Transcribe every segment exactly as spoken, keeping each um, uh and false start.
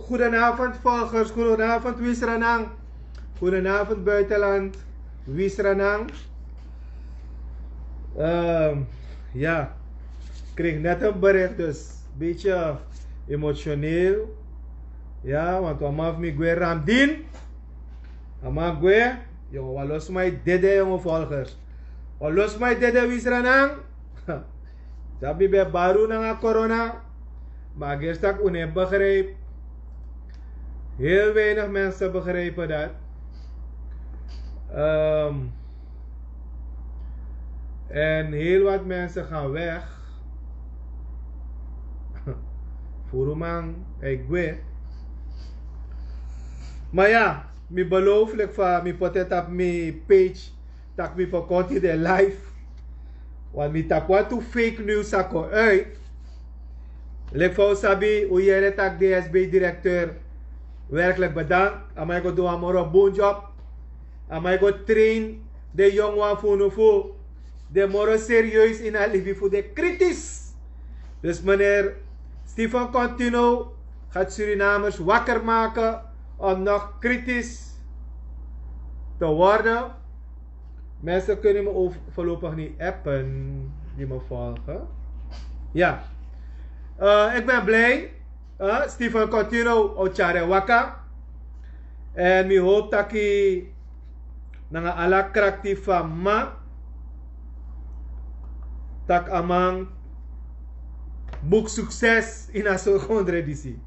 Goedenavond volgers, goedenavond Wisranang. Goedenavond buitenland, Wisranang. Ehm, ja, ik kreeg net een bericht, dus een beetje emotioneel. Ja, want a man fu mi gwe, Ramdin. A man gwe, yongo, wan lo sma e dede, yongo, volgers. Wan lo sma e dede, Wisranang. Sabi, ben bari nanga corona. Maar a gersi tak' un no e begrijp. Heel weinig mensen begrijpen dat. Ehm, en heel wat mensen gaan weg. Furuman, hij gwe. Maar ja, mi beloof, like fa mi poti het op mi page, tak' mi verkonti de live. Want mi taki wantu fake news sa kon uit. Leki fa un sabi, un yere tak' D S B-directeur, werkelijk bedankt. A man e go du wan moro bun job. A man e go train den yongu wan fu unu fu den moro serieus ini a libi, fu den kritisch. Dus meneer Stephen Contino gaat Surinamers wakker maken om nog kritisch te worden. Mensen kunnen me ook voorlopig niet appen die me volgen. Ja. Eh, ik ben blij. Eh, Stephen Contino o tyari en waka. En mi hoop taki nanga ala krakti fu a man, tak' a man boek succes ini a sorgondre disi.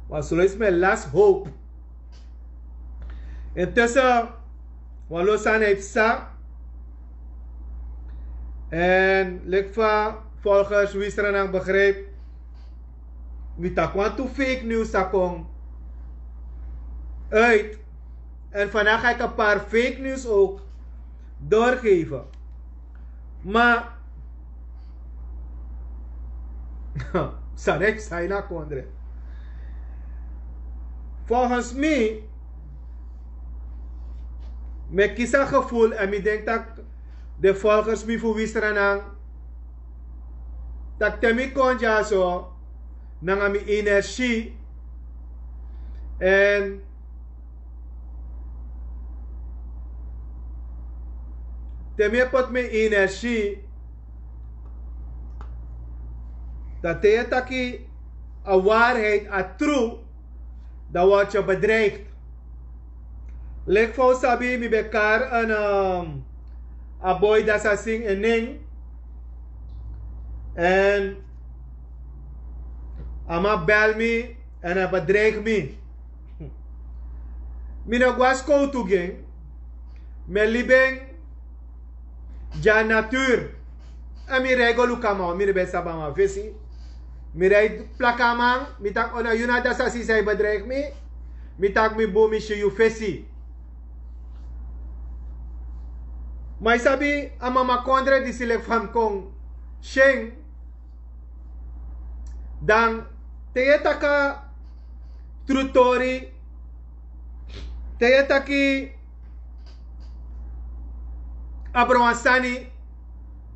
Want so is mijn last hope. Intussen, wan lo sani e psa. En leki fa volgers Wisranang begrijp, mi taki wantu fake news sa kon uit. En vandaag ga ik een paar fake news ook doorgeven. Maar Sanek Saina Kondre. Volgens mi, mi kisi a gevoel en mi denk dat de volgers mi fu Wisranang, dat te mi kon dya so, nanga mi energie. En te mi e poti mi energie, dan te yu e taki a waarheid, a tru, dan word je bedreigd. Leki fa un sabi, mi ben kari en, ehm, a boi dati sa singi en nen. En a man bel mi en a bedreig mi. Mi no go na skowtu gi en. Mi e libi en dya natuur. En mi rei go luku a man, mi no ben sabi a man fesi. Mi rei plaka a man, mi taki: "O, na yu na dati sa singi san e bedreig mi?" Mi taki: "Mi bun, mi si yu fesi." Ma yu sabi, a mama kondre disi, leki fa mi kon si en, dan te yu e taki a tru tori, te yu e taki abra wan sani,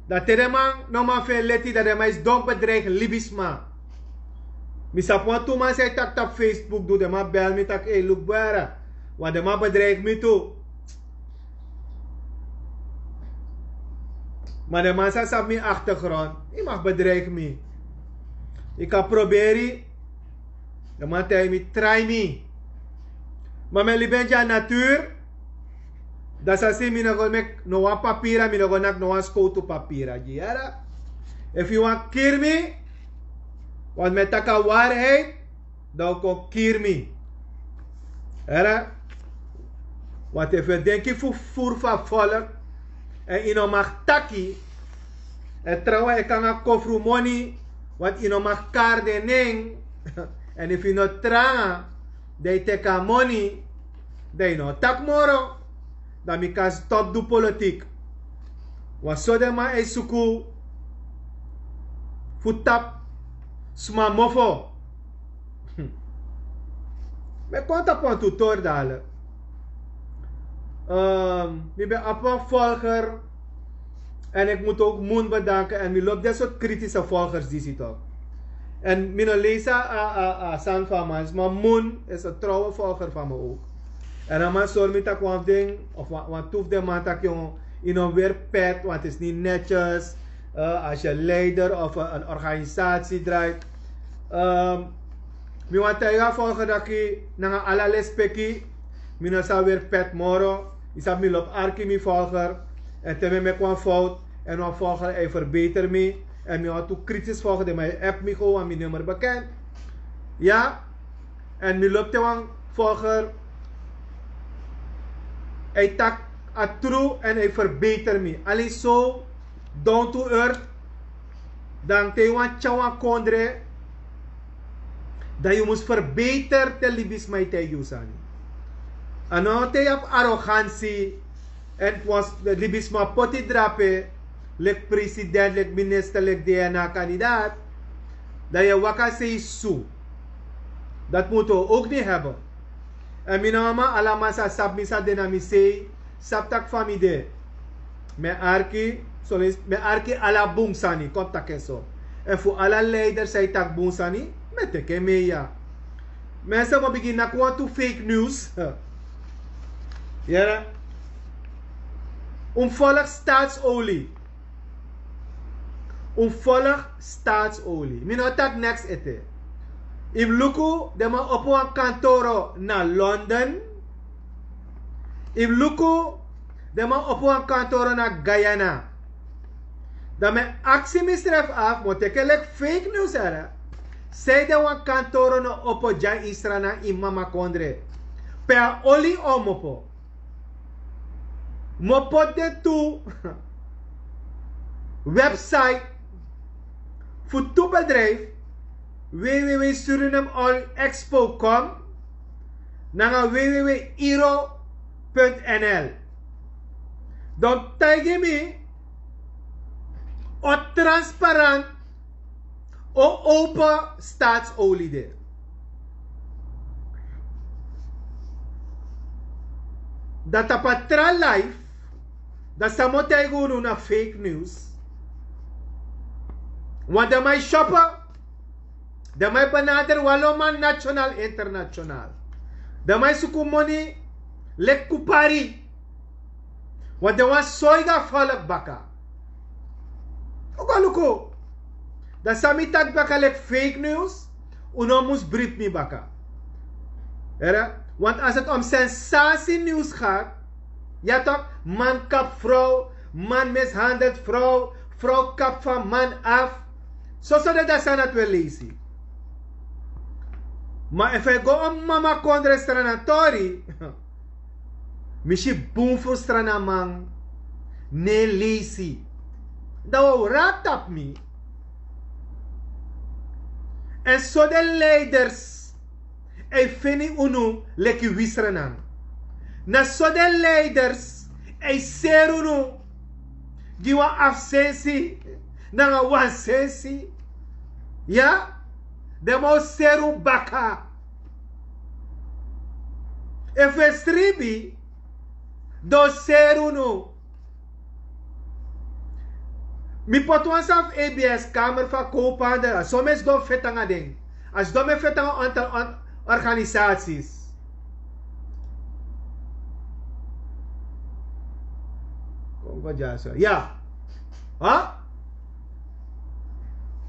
dan te den man no man fu en leti, dan den man e sidon bedreig libisma. Mi sabi wantu man san e taki tapu Facebook, du den man bel mi taki: "Ei, luku, bwara, want den man bedreig mi tu." Ma den man san sabi mi achtergrond, yu mag bedreig mi. Yu kan proberi. Den man taigi mi, try mi. Ma mi e libi en dya natuur. Dati sa singi mi no go meki no wan papira, mi no go naki no wan skowtu papira gi yu, yere. Efu yu wani kiri mi, want mi e taki a waarheid, dan un kon kiri mi. Yere. Want efu yu e denki fu furu fu a volk, en yu no mag taki, en trouwens yu e kon nanga kofrumoni, want yu no mag kari den nen. En efu yu no tranga, dan yu teki a moni, dan yu no taki moro, dan mi kan stop du politiek. Wan so den man e suku fu tapu sma mofo. Mi e kon tapu wantu tori dale. Ehm, mi ben abi wan volger. En ik moet ook Moen bedanken. En mi lobi den sortu kritische volgers disi toch. En mi no leisi a, a, a sani fu a man, ma Mun is een trouwe volger van me ook. En a man sori mi taki wan fu den, of wan, wan tu fu den man taki, yon, yu no weri pet, want het is niet netjes, eh, als je leider of een, een organisatie draait. Ehm, mi wani taigi a volger taki, nanga ala lespeki, mi no sa weri pet moro. Yu sabi mi lobi arki mi volger. En te mi e meki wan fout, en wan volger e verbeter mi, en mi wani tu kritisch volger, dan mi e app mi gewoon, want mi nummer bekend. Ya. En mi lobi te wan volger, hij tak a true en hij verbeter mi. Alleen zo, down to earth. Dan te yu wani tyari wan kondre, dan yu mus verbeter te libisma e taigi yu sani. A no te yu abi arrogantie, en wan libisma poti drape, leki president, leki minister, leki DNA kandidaat, dan yu e waka sei su. Dat moeten we ook niet hebben. En mi no, mama, ala man sa sabi mi, sa de na mi sei, sabi taki fa mi de. Mi e arki, soleisi mi e arki ala bun sani, kon taki en so. En fu ala leider san e taki bun sani, mi e teki en mee, ya. Mensen, mi o bigin naki wantu fake news. Yere. Un volg Staatsolie. Un volg Staatsolie. Mi no taki neks ete. Yu mus luku, den man opo wan kantoro na London. Yu mus luku, den man opo wan kantoro na Guyana. Dan mi e aksi misrefi afu, mi o teki en leki fake news, here. Sanede wan kantoro no opo dya ini Sranan, ini mama kondre, pe a oli o mus opo? Mi o poti den tu website fu tu bedrijf, www Suriname Oil Expo com, nanga www iro punt nl. Dan taigi mi, o transparant, o open Staatsolie de. Dan tapu a tra live, dan san mi o taigi unu na fake news. Want den man e shoppen, den man e benader wan lo man, national, international. Den man e suku moni leki kupari. Want den wani sori gi a volk baka. Un go luku. Dan san mi taki baka leki fake news, un no mus bribi mi baka. Here? Want als het om sensatie nieuws gaat, ja toch, man kap vrouw, man mishandelt vrouw, vrouw kap van man af. Soso de, dan san dati wi e leisi. Ma efu a go om mama kondre Sranan tori, mi si bun fu Srananman no e leisi. Dan wi o wraka tapu mi. En so den leiders e feni unu leki wi Sranan. Na so den leiders e seri unu gi wan afu sensi nanga wan sensi. Ya, den man o seri unu baka. Efu wi e sribi, den o seri unu. Mi poti wan sani fu A B S, Kamer van Koophandel. A so mi e sidon feti nanga den. A sidon mi e feti nanga wan antal on-, organisaties. Kon go dyaso. Ya. Ha?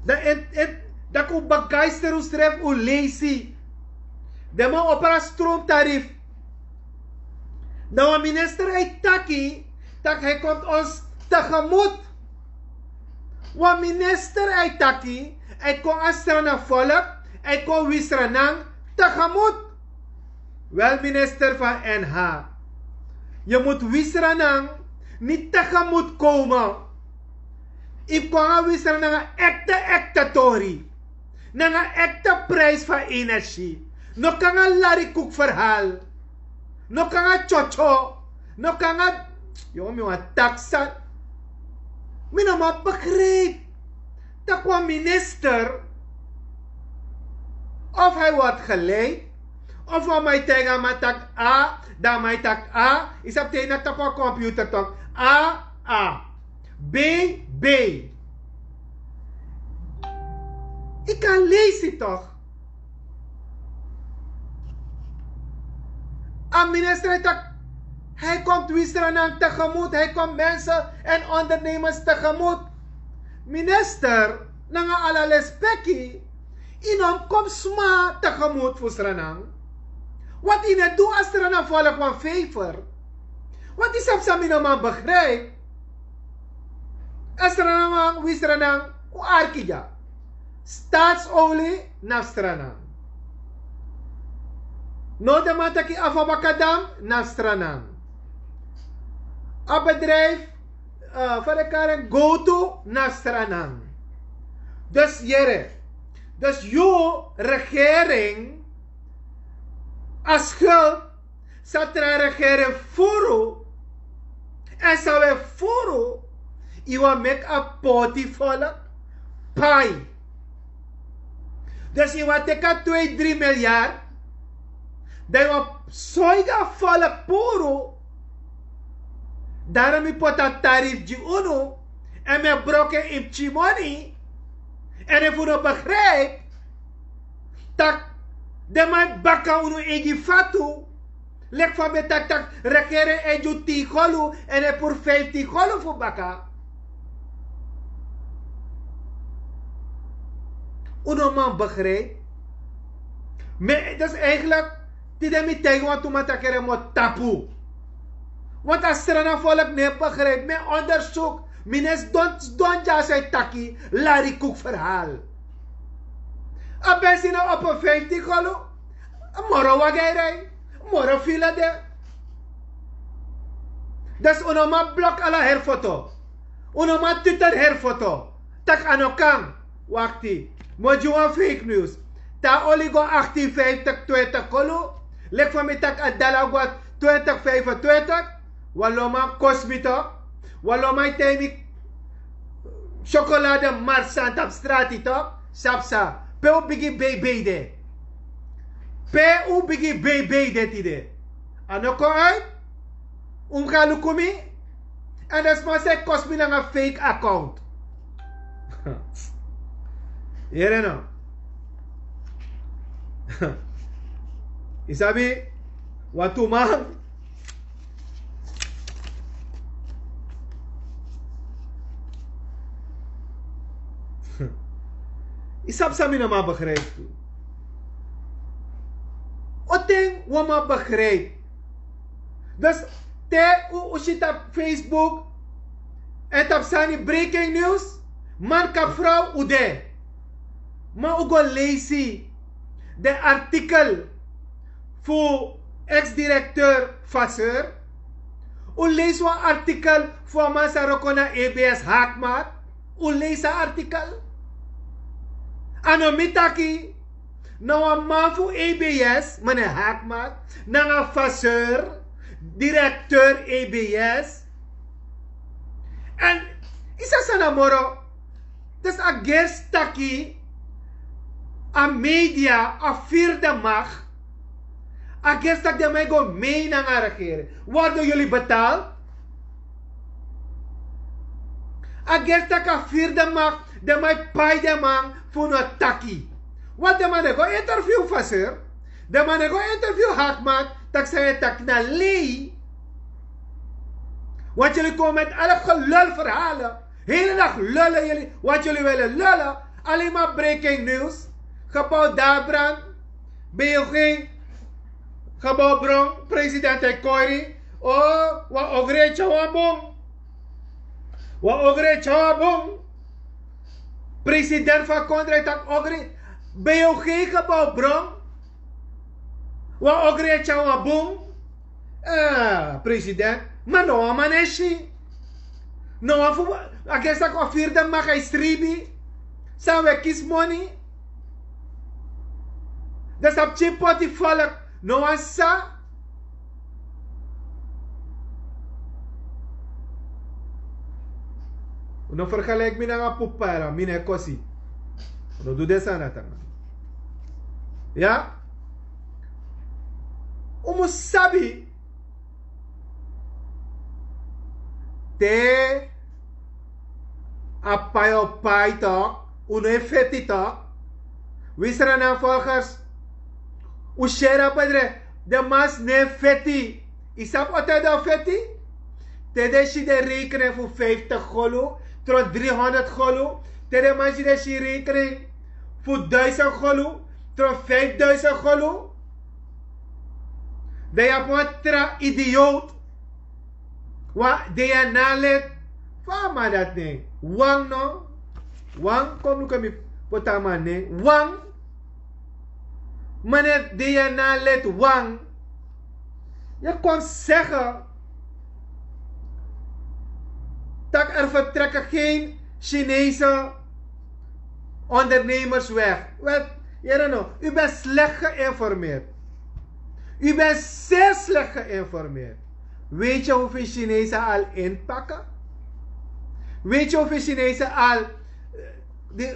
Dan en, en, dan kon begeisteren unsrefi, un leisi. Den man opo a stroomtarief. Dan wan minister e taki, taki hij komt ons tegemoet. Wan minister e taki, hij kon a Sranan volk, hij kon wi Sranan tegemoet. Wel, minister van N H, je moet wi Sranan niet tegemoet komen. Yu kon nanga wi Sranan nanga ekte, ekte tori. Nanga ekte prijs van energie. No kon nanga larikoek verhaal. No kon nanga tyotyo. No kon nanga, yo, mi wani taki san. Mi no man begrijp. Taki wan minister, of hij wordt geleid, of wan man e taigi a man taki A, dan a man e taki A. Yu sabi te yu no tapu a computer toch. A, A. B, B. Ik kan lezen toch. A minister tak, hij komt Wisranang tegemoet, hij komt mensen en ondernemers tegemoet. Minister, nanga ala lespeki, inom kom sma tegemoet fu Sranang. Wat ine doe a Sranang volk wan vijver. Wat is op Saminoman begrijp? A Sranang, Wisranang, u arkija. Staatsolie na Sranang. No de man taki afabakadam na Sranang. A bedrijf uh, van de karen go to na Sranang. Dus jere. Dus you regering a schuld sa tra regering furu. En sa we furu. Iwa mek a poti volk pai. Dus iwa teka twee drie miljard. Dan iwa soiga volk puru. Daarom mi poti a tarif gi unu. En mi broke in pchimoni. En efu no begrijp tak den man baka unu eigi fatu. Leki fa mi e taki tak regering e gi un tin golu en e puru vijftin golu fu baka. Un no man begrijp. Mi dus eigenlijk tide mi taigi wantu man taki ere mo tapu. Want a Sranang volk no e begrijp mi e onderzoek. Mi no e sidon sidon dya so e taki lari kuk verhaal. A ben si na opo vijftin golu. Moro wagi e rai. Moro fila de. Dus un no man blok ala heri foto. Un no man twitter heri foto. Tak' a no kan. Wakti. Mi o gi wan fake news. Te a oli go achtin vijftig twintig kolu. Leki fa mi taki a dala go na twintig vijfentwintig. Wan lo man kosi mi tok. Wan lo man e taigi mi. Syokolade marsan tapu strati tok. Sabi san? Pe un bigin beibei de? Pe un bigin beibei de tide? A no kon uit. Un mus go luku mi. En den sma san e kosi mi nanga fake account. Yere no? Yu sabi wantu man. Yu sabi san mi no man begrijp tu. O ten wan man begrijp. Dus te un si tapu Facebook en tapu sani breaking news, man kapu frow un de. Ma un go leisi den artikel fu ex-direkteur Vasseur. Un leisi wan artikel fu a man san roko na E B S Hakmat. Un leisi a artikel. A no mi taki. Na wan man fu E B S, meneer Hakmat, nanga Vasseur, direkteur E B S. En yu sabi san na moro. Dus a gersi taki a media a vierde macht. A gersi taki den man e go mee nanga a regering. Worden jullie betaald? A gersi taki a vierde macht, den man e pai den man fu no taki. Want den man e go interview Vasseur. Den man e go interview Hakmat, taki san yu e taki na lei. Want jullie komen met alle gelulverhalen. Hele dag lullen jullie, wat jullie willen lullen. Alleen maar breaking news. Gebouw daar brand. B O G. Gebouw brand. President e kori. Oh, wan ogri e tyari wan bun. Wan ogri e tyari wan bun. President fu a kondre e taki ogri. B O G gebouw brand. Wan ogri e tyari wan bun. Eh, president, ma no wan man e si. No wan fu, a gersi taki a vierde macht e sribi. San un e kisi moni. Dan san pikin poti volk, no wan sa. Un no vergelijk mi nanga pupara, mi no e kosi. Un no du den sani dati nanga. Ya? Un mus sabi. Te a pai o pai tok, un no e feti tok. Wisra na volgers. Ushera pedre. De mas ne feti. Isap ote do feti. Te de si de rekenen fu vijftig golu tron driehonderd golu. Te de mas si de si rekenen fu duizend golu tron vijfduizend golu. De ya fu wan tra idioot. Wan DNA lid. Fa a man dati nen? Wang no. Wang, kon luku mi. Poti a man nen Wang. Meneer DNA lid Wang. Yu kon segi tak' er vertrekken geen Chinese ondernemers weg. Wel, yere no, u bent slecht geïnformeerd. U bent zeer slecht geïnformeerd. Weet je hoeveel Chinezen al inpakken? Weet je hoeveel Chinezen al die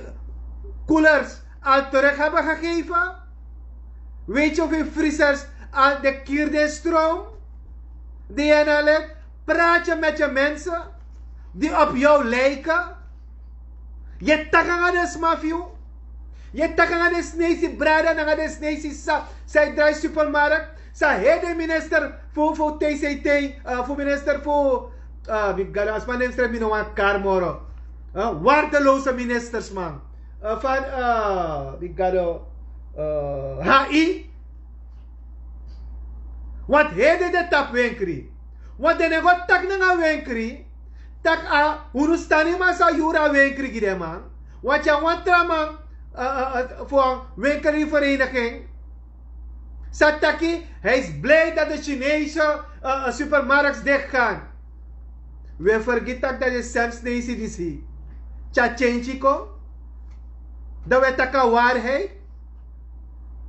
koelers al terug hebben gegeven? Weet je hoeveel vriezers al de kierde stroom? DNA lid, praat je met je mensen die op jou lijken? Yu e taki nanga den sma fu yu. Yu e taki nanga den Snesi brada, nanga den Snesi sa, san e drai supermarkt. San heri den minister fu, fu T C T, eh, fu minister fu, eh, mi gado, a sma nen srefi mi no wani kari moro. Eh, waardeloze ministers, man. Eh, van, eh, mi gado, eh, H I. Want heri den de tapu wenkri. Want den e go taki nanga wenkri. Tak' a unu sani man sa yuru a wenkri gi den man. Want yu abi wan tra man, eh, eh, eh, fu wan wenkri vereniging sa taki hij is blij dat de Chinese, eh, eh, supermarkts dicht gaan. Wi e fergiti tak' dati e sensnesi disi tyari change kon. Dan wi e taki a waarheid.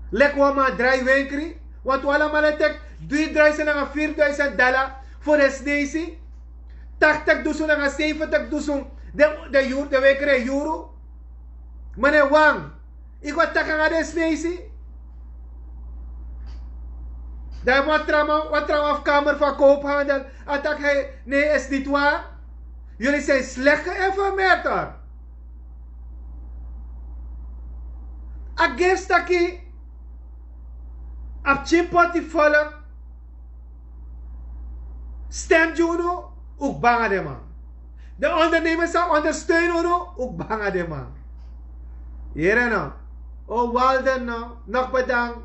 Leki wan man drai wenkri. Want wi alamala e teki dri duizend nanga vierduizend dala fu den Snesi. Tachtig dusun nanga zeventig dusun den, den yuru, den wenkri e yuru. Meneer Wang, yu go taki nanga den Snesi. Dan yu abi wan tra man, wan tra man fu kamer fu a koophandel, a taki: nee, is niet waar. Jullie zijn slecht geïnformeerd, hoor. A gersi taki a pikin poti volk stem gi unu, un kba nanga den man. Den ondernemers sa ondersteun unu, un kba nanga den man. Yere no. O Walden no, nog bedankt.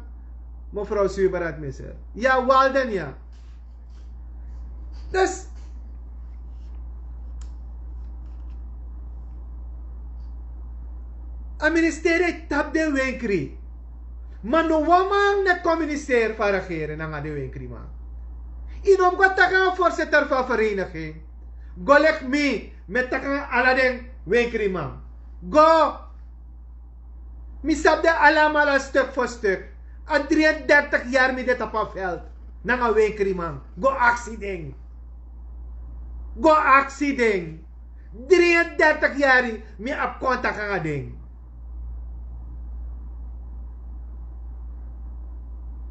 Mevrouw Suber had missen. Ya, Walden, ya. Dus a ministerie e tapu den wenkri. Ma no wan man no e communiceri fu a regering nanga den wenkri man. Yu no mus go taki nanga voorzitter fu a vereniging. Go leki mi, mi e taki nanga ala den wenkri man. Go. Mi sabi den alamala stuk fu stuk. A dri en dertig yari mi de tapu a veld nanga wenkri man. Go aksi den. Go aksi den. Dri en dertig yari mi abi kontak nanga den.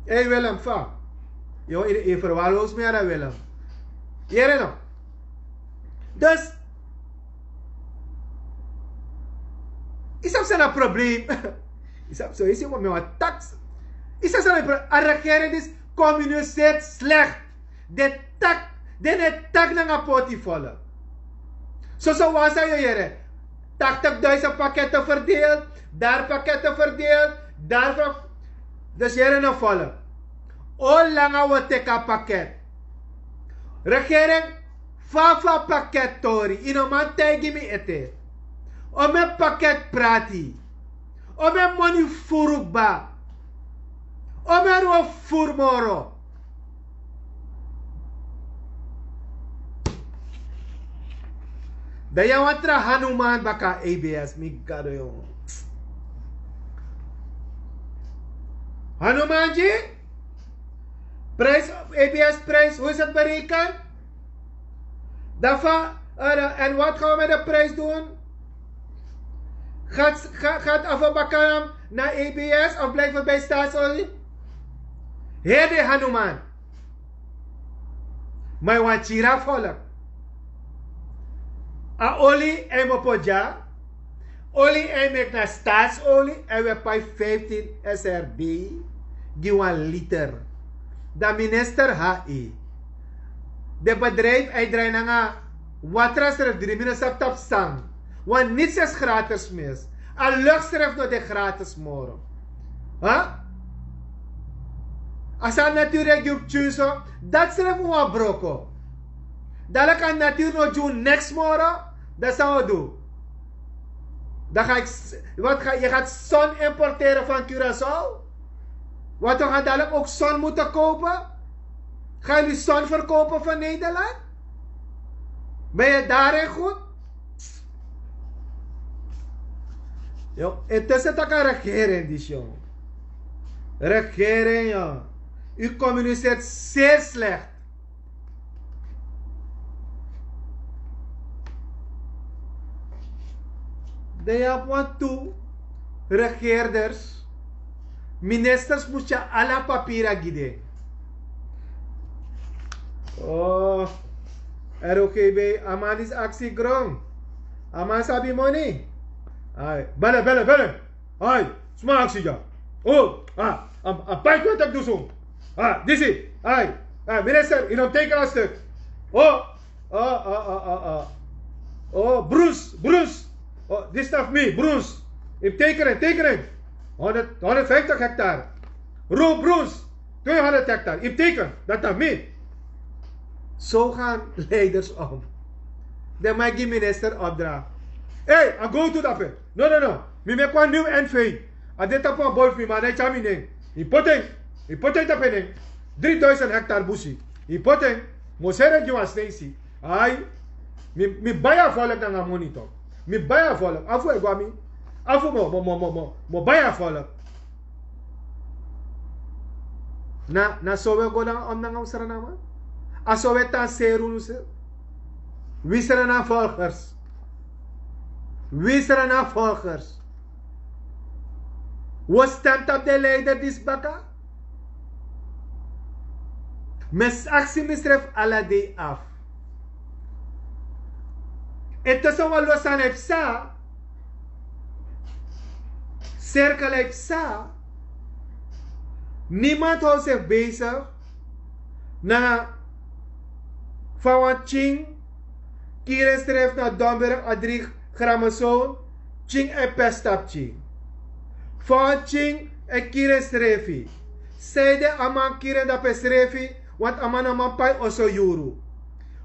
Ei, Willem, fa yu, yu, yu verwaarloos mi, yara Willem. Yere no. Dus yu sabi san na probleem? Yu sabi, so yu si mi wan taki. Yu sabi san na pro-, a regering disi communiceert slecht. Den taki, den e taki nanga poti volk. Soso wan san yu yere. Tachtig duizend pakketten verdeeld, daar pakketten verdeeld, daar ver-, dus yere no volk. Olanga wi o teki a pakket. Regering, fa fu a pakket tori? Yu no man taigi mi ete. Omeni pakket prati. Omeni moni furu kba. Omeni ro furu moro. Dan yu abi wan tra Hanuman baka A B S, mi gado, yongu. Hanumanji, prijs, A B S prijs, hoe is het berekend? Daarvan, eh, en wat gaan we met de prijs doen? Gaat, gaat, gaat Afa Bakaram naar A B S of blijft het bij Staatsolie? Heri den Hanuman. Ma yu wani kiri a volk. A oli e mus opo dya. Oli en meki na staatsolie en we pai vijftien srd gi wan liter. Dan minister hi. De bedrijf en drai nanga watra sref dri minus op tap sang. Want niets is gratis mis. A lucht sref no de gratis moro. Ha? Als a natuur e gi op tjuso, dat sref wan broko. Dala kan natuur no gi niks moro. Dat zou doen. Dan ga ik, wat ga, je gaat zon importeren van Curaçao. Wat we gaan dadelijk ook zon moeten kopen. Gaan jullie zon verkopen van Nederland? Ben je daarin goed? Yo, intussen taka regering die show. Regering, ja. U communiceert zeer slecht. Dan yu abi wantu regeerders, ministers mus tyari ala papiri a gi den. Oh, R O G B, a man disi aksi gron. A man sabi moni. Ai, bele, bele, bele. Ai, sma aksi dya. Oh, ah, a, a pai kon taki dusun. Ah, disi, ai, ai, minister, yu no teken a stuk. Oh, oh, oh, oh, oh, oh. Oh, Bruce, Bruce. Oh, disi na fu mi, Bruce. Yu teken en, teken en. Honderd, honderdvijftig hectare. Roep Bruce. Tweehonderd hectare. Yu teken, dat na mi. Zo gaan leiders om. Den man gi minister opdracht. Hey, a go tu dape. No, no, no. Mi meki wan nieuw N V. A de tapu wan bol fu mi, ma a no e tyari mi nen. Yu poti en. Yu poti en tapu en nen. Dri duisend hectare busi. Yu poti en. Mi o seri en gi wan Sneisi. Ai. Mi, mi bai a volk nanga moni toch. Mi bai a volk. Afu e go na mi. Afu mi o, mi o, mi o, mi o, mi o bai a volk. Na, na so wi e go nanga, om nanga un Sranan man. A so wi e tanseri unsrefi. Wi Sranan volgers. Wi Sranan volgers. Wi o stem tapu den leider disi baka. Mi e aksi misrefi ala dei afu. Ete san wan lo sani e psa. Cirkel e psa. Niemand hou zich bezig na fa wan tyin kiri ensrefi na Domburg a dri gramosoon, tyin e pes tapu tyin. Fa wan tyin e kiri ensrefi. Sanede a man kiri en dape srefi, want a man no man pai oso yuru.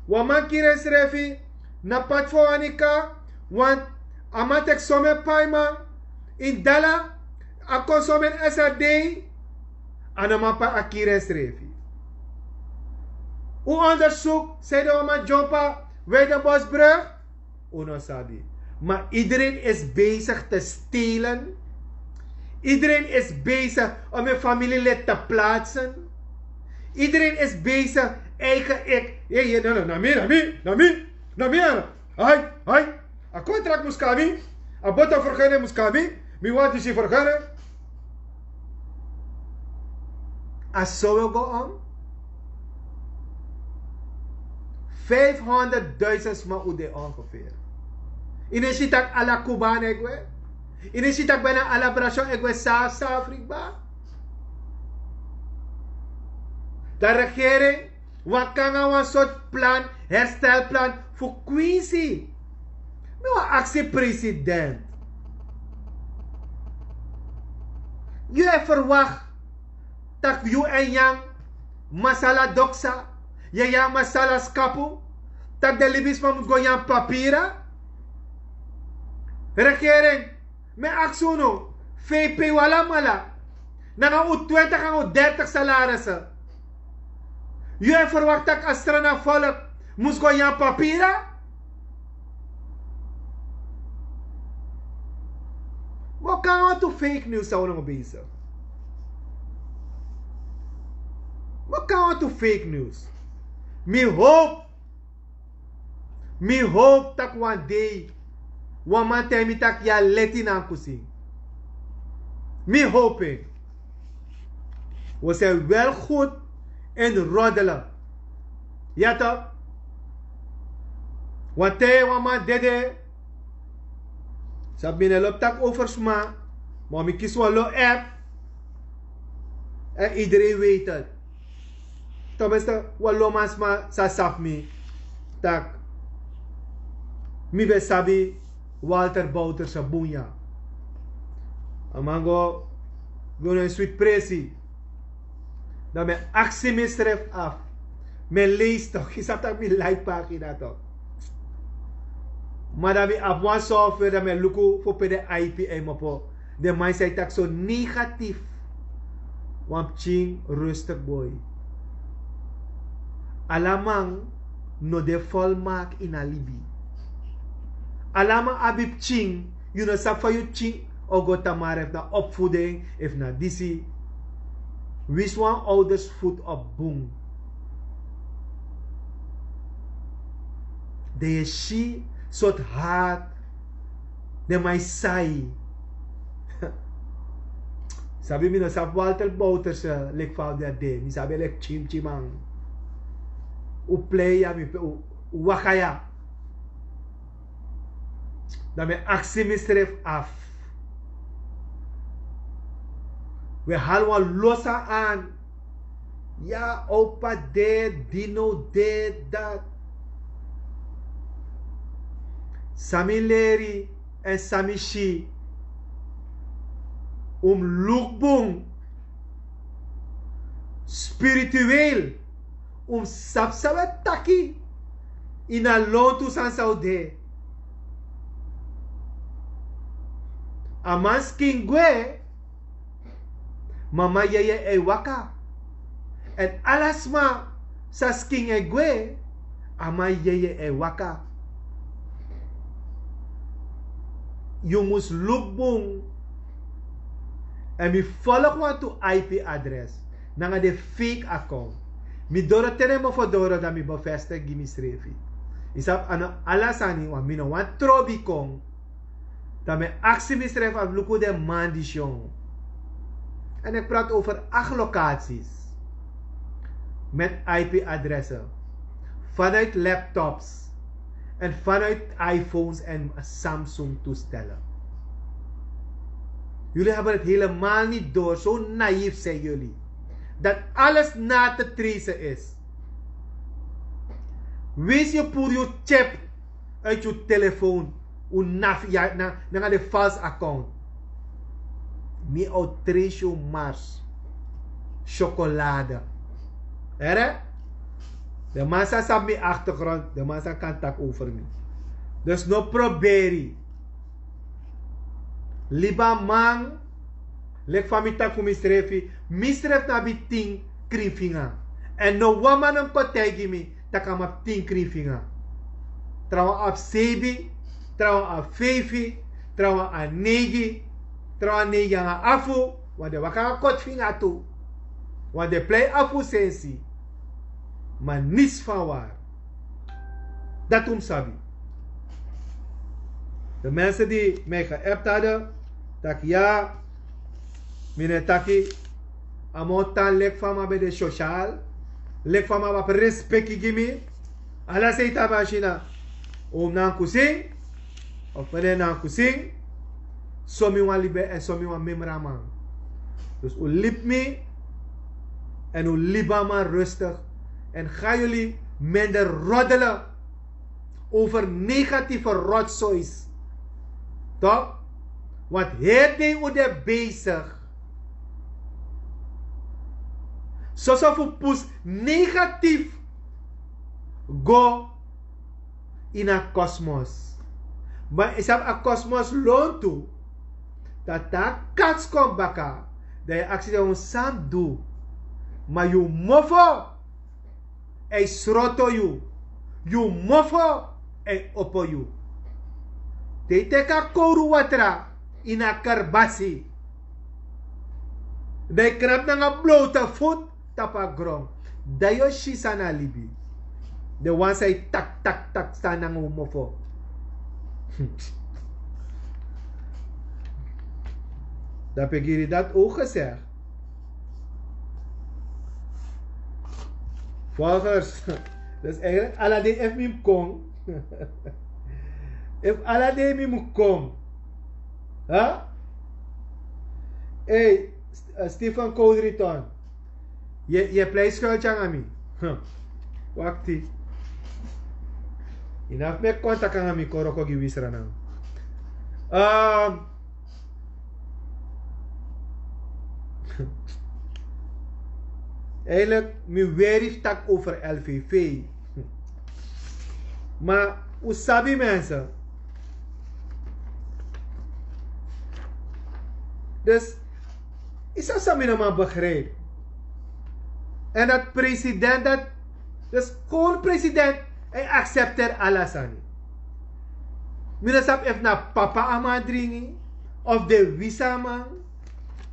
Wan man kiri ensrefi na pati fu wan nika, want a man teki somen paiman ini dala, a kon somen srd, a no man pai, a kiri ensrefi. Un onderzoek sanede wan man dyompo a Wijdenbosbrug. Un no sabi. Maar iedereen is bezig te stelen. Iedereen is bezig om een familielid te plaatsen. Iedereen is bezig eigen ik. Hey, hey, no, no, na mi, na mi, na mi, na mi, na. Hai, hai. A contract mus kon na mi. A boto vergunning mus kon na mi. Mi wani disi vergunning. A so wi e go om. Vijfhonderdduizend sma un de ongeveer. Yu no si tak' ala Cubaan e gwe. Yu no si tak' bijna ala Brasyon e gwe saafi saafi kba. Dan regering wani kon nanga wan sortu plan, herstelplan fu Quincy. Mi wani aksi president. Yu e verwacht tak' yu en Yang masala doksa, Yang Yang masala skapu, tak' den libisma mus go nyan papira? Regering, mi e aksi unu, V P un alamala, nanga un twintig nanga un dertig salarisi. Yu e verwacht tak' a Sranan volk mus go nyan papira? Wi o kon nanga wantu fake news, san un nanga bezig. Wi o kon nanga wantu fake news. Mi hoop, mi hoop tak' wan dei wan man taigi mi tak' yu a leti nankusin. Mi hoop en. We zijn wel goed in roddelen. Ja toch? Wan ten wan man dede. Sabi mi no e lobi taki over sma, ma mi kisi wan lo app. En iedereen weet het. Tenminste, wan lo man sma sa sabi mi, tak' mi ben sabi Walter Bouterse bun ya. A man go go na en switi presi. Dan mi e aksi misrefi afu. Mi e leisi tok' yu sabi tak' mi laiki pagina tok'. Ma dan mi abi wan software dan mi e luku fu pe den ip e kmopo. Den man san e taki so negatif. Wan pikin rustik boi. Ala man no de folmaki ini a libi. Ala man abi pikin. Yu no sabi fa yu pikin o go tamara efu na opvoeding efu na disi. Wisi wan ouders voed op bun. Den yu e si sortu hard den man e sai. Sabi mi no sabi Walter Bouterse leki fa a de a de mi sabi en leki pikin pikin man. Un plei ya mi pe un waka ya. Dan mi e aksi misrefi afu. We hali wan losa an. Ya opa de dino de dat. San mi leri en san mi si. Un mus luku bun. Spiritueel un mus sabi san un e taki. Ini a lontu sani san un de. A man skin gwe. Mama yeye e waka. Èn ala sma san skin e gwe. A man yeye e waka. Yu mus luku bun. Èn mi folok wantu ip adres nanga den fake account. Mi doro te den mofo doro dan mi bevestik gi misrefi. Yu sabi a no ala sani wan mi no wani trobi kon. Dan mi e aksi misrefi abi luku den man disi yon. Èn eki prati over akt locaties met ip adressen vanuit laptops en vanuit iphones en Samsung toestellen. Jullie hebben het helemaal niet door, zo naïef zijn jullie, dat alles na te tracen is. Wees je poer je chip uit je telefoon. Un nafi ya na nanga den false account. Mi o tresi un mars. Syokolade. Here. Den man san sabi mi achtergrond den man san kan taki over mi. Dus no proberi. Libi a man. Leki fa mi taki fu misrefi. Misrefi no abi tin krinfinga. Èn no wan man no mus kon taigi mi tak' a man abi tin krinfinga. Trawan abi seibi. Trawan abi feifi. Trawan abi neigi. Trawan neigi nanga afu. Wan den waka nanga koti finga tu. Wan den plei afu sensi. Ma nisi fan wari. Dati un mus sabi. De mensen di mi e geapt hade taki ya. Mi no e taki. A man o tan leki fa a man ben de sosial. Leki fa a man abi respeki gi mi. Ala sei tabi a sina. Un mus na a kusin. Of mi no e na a kusin. So mi wan libi en so mi wan memra man. Dus un libi mi. Èn un libi a man rustik. Èn ga yuli minder rodele over negatieve rotsois. Tok? Want heri dei un de besig soso fu pus negatief go ini a kosmos. Ma yu sabi a kosmos lon tu. Dati a kats kon baka. Dan yu aksi den un san mus du. Ma yu mofo e sroto yu. Yu mofo e opo yu. Te yu teki a kowru watra ini a kerbasi. Dan yu knapu nanga blowte fut tapu a gron. Dan yu o si san na libi. Den wan san e taki taki taki sani nanga un mofo. Dan pegiri dati ow gesegi. Volgers. Dus eigenlik ala dei efu mi mus kon. Efu ala dei mi mus kon. Huh? Hey, St- uh, Stephen Codriton. Ye, ye play skuiltje nanga mi. Huh. Wakti. Yu no abi meki kontak nanga mi, kon wroko gi wisra nanga. Um, Eigenlijk, mi weri fu taki over L V V. Maar un sabi mensen. Dus, is dat zo min man begrijp? En dat president dat, dus gewoon president, hij accepteert alles aan. Mi no sabi efu na papa a man dringi, of de wisa a man,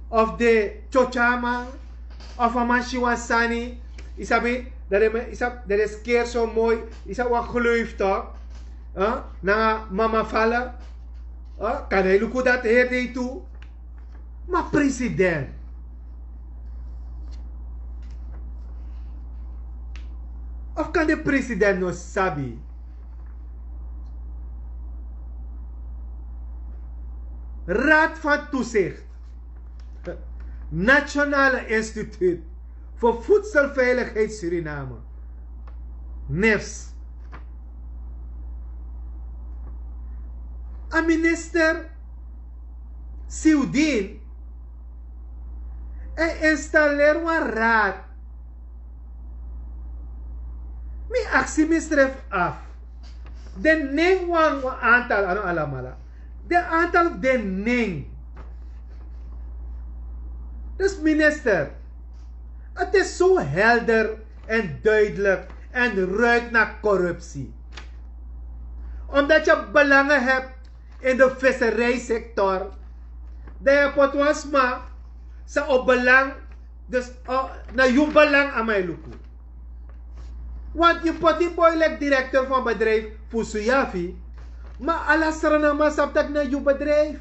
of de tyotya a man, of a man si wan sani. Yu sabi, dat de, yu sabi, dat de skeri so moi, yu sabi wan gleuf toch? Huh? Nanga mama fala. Huh? Kan hij luku dat heri dei tu? Ma president. Of kan de president no sabi? Raad van Toezicht, Nationale Instituut voor Voedselveiligheid Suriname. Niks. A minister Siudin, en installeer wan raad. Mi aksi mi sref af. Den nen wan wan aantal, ano alamala. Den aantal den nen. Dus minister, het is zo helder en duidelijk en ruikt naar corruptie. Omdat je belangen hebt in de visserijsector, dan yu poti wan sma san o belang, dus na yu belang a man e luku. Want yu poti boi leki directeur van bedrijf fu suyafi, ma ala sranama sabi taki na yu bedrijf.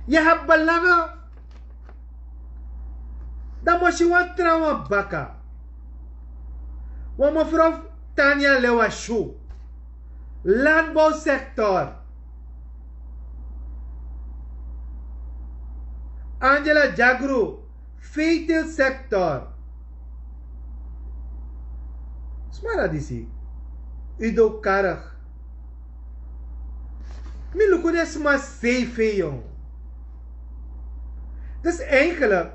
Yu habi belangen. Dan mosi wan trawan baka, wan mevrouw Tania Lewashu, landbouwsector, Angela Jagru, veeteelsector. Smara disi, Udo Karg. Mi luku den sma cv, jong. Dus eigenlijk,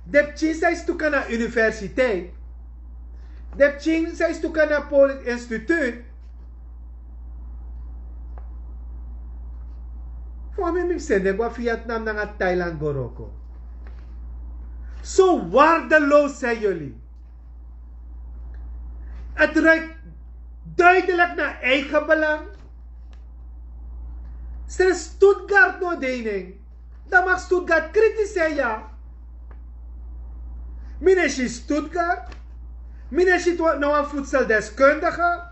den pikin san e stuka na universiteit, den pikin san e stuka na polit instituut, fu a mi mi sende go a Vietnam nanga Thailand go wroko. Zo waardeloos zijn jullie. Het ruikt duidelijk naar eigen belang. Sinds Stuttgart no dening, dan mag Stuttgart kritiseren, ja. Mi no si Stuttgart, mi no si no wan voedseldeskundige,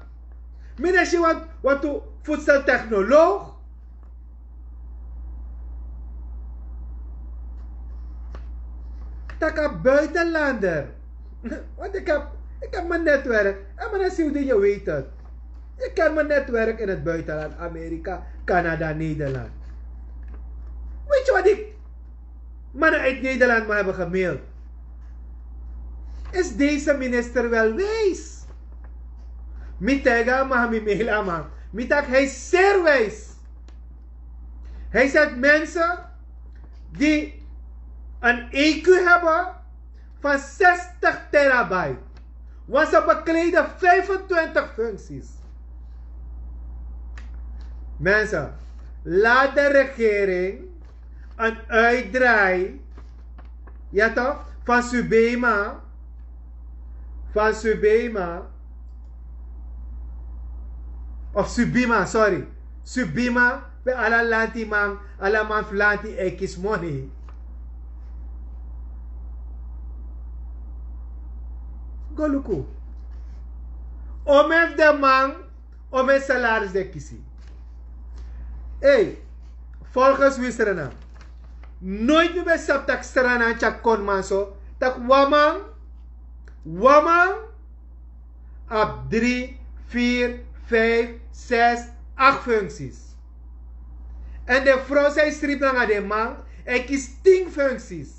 mi no si wan, wan tu voedseltechnoloog. Taka buitenlander. Want ik heb, ik heb mijn netwerk. En meneer Siwdi, je weet het. Ik ken mijn netwerk in het buitenland. Amerika, Canada, Nederland. Weet je wat ik mannen uit Nederland me hebben gemaild? Is deze minister wel wijs? Mi tega ma mi mail a man. Mi taki hij is zeer wijs. Hij zet mensen die een I Q hebben van zestig terabyte. Want ze bekleden vijfentwintig functies. Mensen, laat de regering een uitdraai, ja toch, van Subema, van Subema, of Subima, sorry. Subima, pe ala lantiman, ala man fu lanti e kisi moni. Go luku. Omeni fu den man, omeni salaris den kisi. Ei, volgens wi Sranan, nooit mi ben sabi taki Sranan tyari kon man so, taki wan man, wan man abi dri, firi, fijf, sesi, akti functies. Èn den frow san e sribi nanga den man e kisi tin funksis.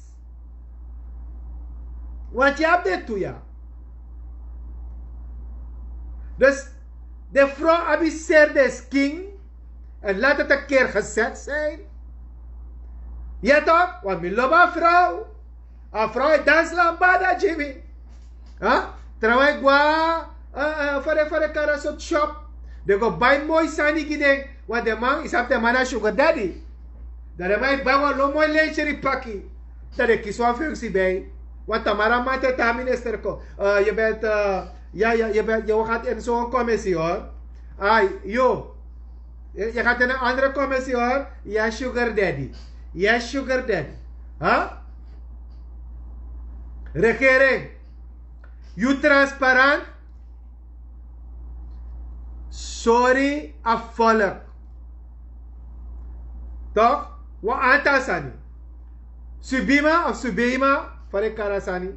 Wanti abi den tu ya. Dus den frow abi seri den skin. Èn lati te keri geset sin. Ya tok' wan mi lobi a frow. A frow e dansi lambada gi mi. Trawan e gwa. Fadefade kari a sortu shop. Den go bai moi sani gi den. Wan den man yu sabi den man na sugar dadi. Dan den man e bai wan lo moi lenseri paki. Dan den kisi wan funksi bei. Wan tamara man te tan minister kon. Yu bent ya yu bent yu wagat en so wan komisi hor. Ai yu. Yu gati en en andre komisi hor. Yu a sugar dadi. Yu a sugar dadi. Regering, yu transparant. Sori a volk. Tok' wan antal sani. Subima of subima fari kari a sani.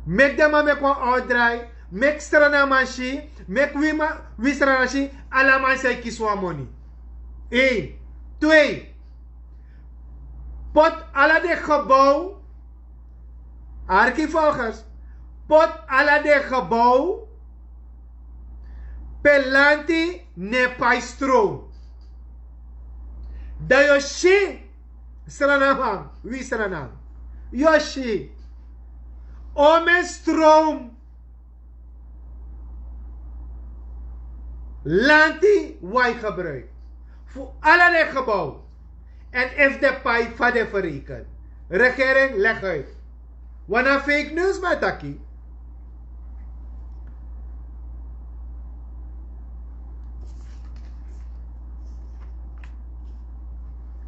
Meki den man meki wan outdrai. Meki stranaman si. Meki wi man wi strana si. Ala man san e kisi wan moni. Ein. Twee. Poti ala den gebow. Arkivolgers. Poti ala den gebow pe lanti no e pai strow. Dan yu o si. Sranaman wi sranan yu o si. Omen strow. Lanti wai gebruik fu ala den gebow. Èn efu den pai fa den fereken. Regering legi uit. Wan na fake news mi e taki.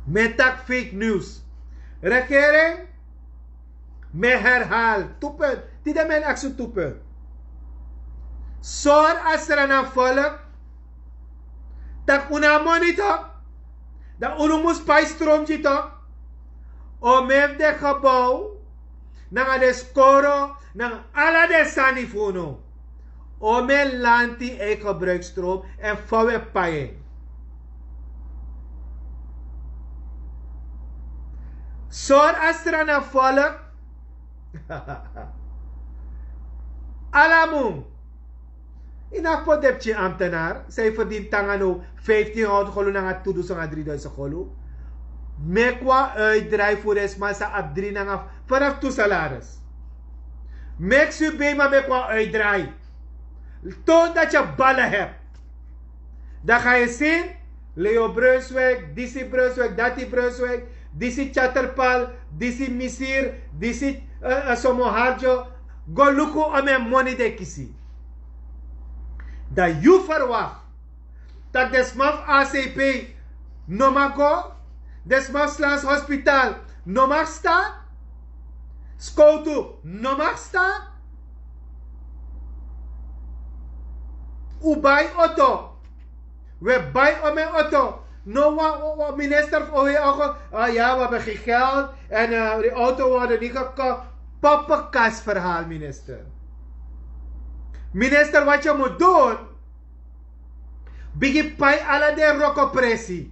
Mi e taki fake news. Regering. Mi e herhal tu punt. Tide mi e aksi tu punt. Sori a srana volk. Tak' unu a moni tok'. Dan unu mus pai strom gi tok'. Omen fu den gebow nanga den skoro nanga ala den sani fu unu. Omen lanti e gebruik strom èn fa wi e pai en. Sori a strana volk. Ala mun. Ini a poti den pikin ambtenar san e ferdini tanga now. Vijftienhonderd golu nanga tu dusun nanga dri dusun golu. Meki wan uitdrai fu den sma san abi dri nanga fanafu tu salaris. Meki subema meki wan uitdrai. Toon dati a bala hebi. Dan ga yu si leo brunswik disi brunswik dati brunswik disi chaterpal disi misir disi somo hardyo. Go luku omen moni den kisi. Dan yu ferwakti tak' den sma fu acp no man go. Den sma fu slans hospital no man stan. Skowtu no man stan. Un bai oto. Wi e bai omen oto. No wan minister fu owe ogo. Ya wi abi gen geld. Èn di oto worden ni gekoft. Poppekas verhaal minister. Minister wati yu mus dun. Bigin pai ala den wrokopresi.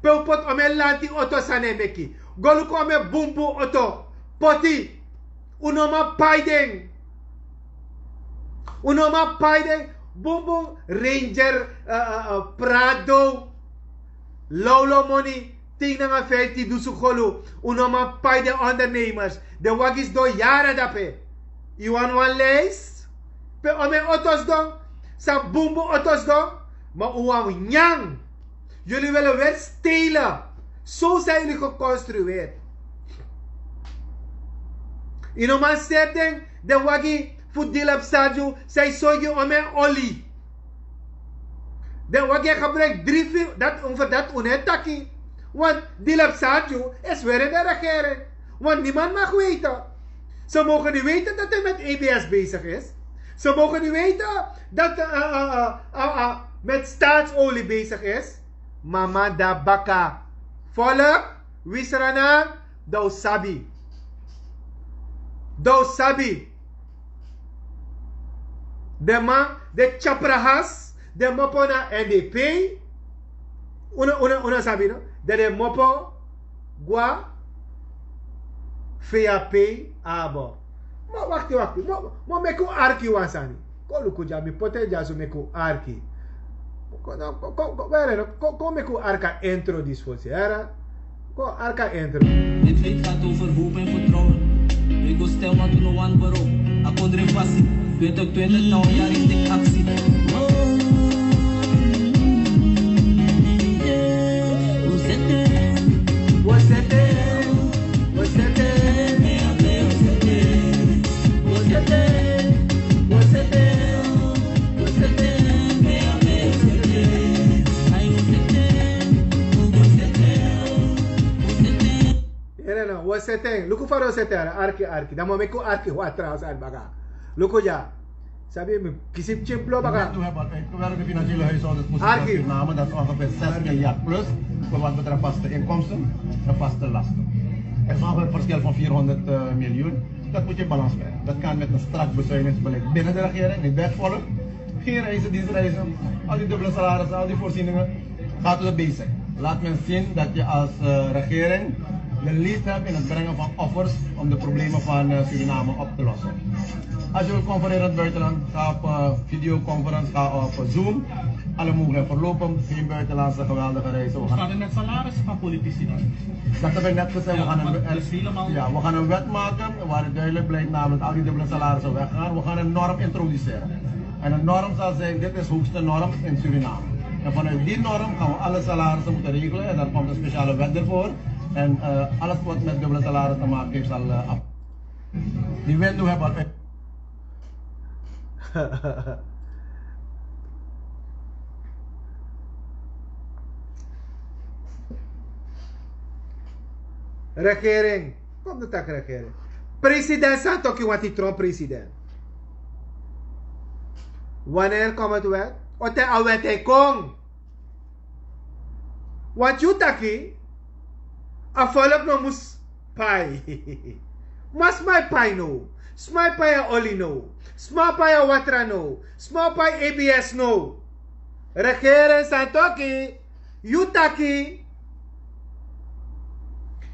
Pe un poti omen lanti oto san no e meki. Go luku omen bunbun oto. Poti. Un no man pai den. Un no man pai den. Bunbun ranger prado. Lawlaw moni. Tin nanga fiftin dusun golu. Un no man pai den ondernemers. Den wagi sidon yara dape. Yu wani wan lijs pe omen oto sidon? San bunbun oto sidon. Ma un wani nyan. Yuli wili weri stele. Sow san yuli gekonstrueerd. Yu no man seri den den wagi fu dilap sarju san yu sorgi omen oli. Den wagi e gebruik dri fu dati un fu dati un no e taki. Want dilap sarju is weri in de regering. Want niemand mag weten. Ze mogen ni weten dat hij met ebs bezig is. Ze mogen ni weten dat hij met staatsolie bezig is. Mama da baka. Volk, wisrana, dan un sabi. Dan un sabi. Den man, den tyaprahas, den mopo na n d p. Unu unu unu sabi no, dede mopo gwa. Feya pei abo. Mo wakti wakti mo meki un arki wan sani. Kon luku dya mi pote dya so meki un arki. Kon meki un arki a intro disi fosi era. Kon arki a intro. Dit lied gaat over hoop en vertrouwen. Wego stel wat no wan bero. Akodre fasi. Twintig twintig na un yari tik aksi. Here no, woseten luku faro seten arki arki dan mo meki un arki wan tra sani baka. Luku dya. Sabi mi kisi pikin plo baka. Arki. Name dat is ongeveer zes miljard plus. Voor wat betreft vaste inkomsten en vaste lasten. Er is ongeveer een verschil van vierhonderd miljoen. Dat moet je balanceren. Dat kan met een strak bezuinigingsbeleid binnen de regering, niet wegvolg. Geen reizen, dienstreizen, al die dubbele salarissen, al die voorzieningen. Gaat u bezig. Laat men zien dat je als regering de lead hebt in het brengen van offers om de problemen van Suriname op te lossen. Als je wilt confereren in het buitenland, ga op videoconference, ga op Zoom. Alle mogelijkheden. Voorlopig geen buitenlandse geweldige reizen. We gaan... Wat staat er met salaris van politici dan? Dat heb ik net gezegd. We gaan een wet maken waarin duidelijk blijkt namelijk al die dubbele salarissen weggaan. We gaan een norm introduceren. En een norm zal zijn, dit is hoogste norm in Suriname. En vanuit die norm gaan we alle salarissen moeten regelen. En daar komt een speciale wet ervoor. En alles wat met dubbele salaris te maken heeft zal af. Die wet doen we al. Regering. Kom no taki regering. President Santoki wani tron president. Wanneer komt het wet? Ote a wet e kon. Wat yu taki? A volk no mus pai. Ma sma e pai no. Sma e pai a oli no. Sma pai a watra no. Sma pai abs no. Regering Santoki. Yu taki.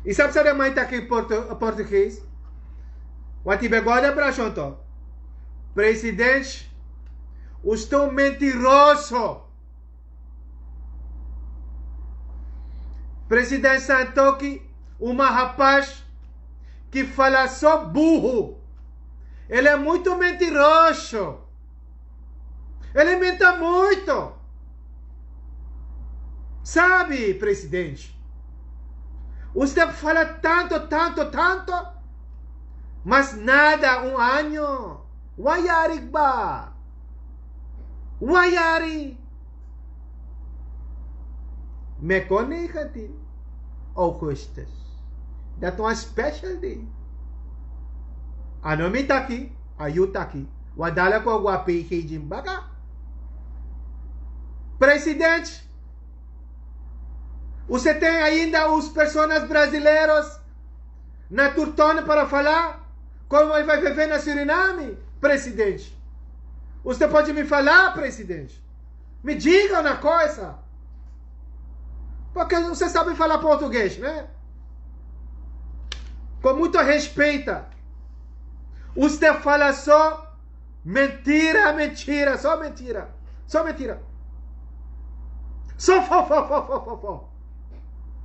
Yu sabi san den man e taki portugees? Wati ben go na den brasyon to. Presidenti, un ston mentiroso. Presidenti Santoki, un man hapas ki fala so buhu. Ele muitu mentiroso. Ele menta muitu. Sabi presidenti, un step fala tanto tanto tanto. Mas nada un anyo. Wan yari kba. Wan yari. Meko negentien augustus. Dati wan special dei. A no mi taki. A yu taki. Wan dala kon go a pei gei gi mi baka. Presidenti, un seten ainda uns personas brasileiros na turton para fala kon wan fai fefe na Surinami. Presidenti, un seten podi mi fala presidenti. Mi diga na koisa. Porque un seten sabi fala português, né? Com muito respeito. Usted fala só mentira, mentira, só mentira. Só mentira. Só fo, fo, fo, fo, fo, fo.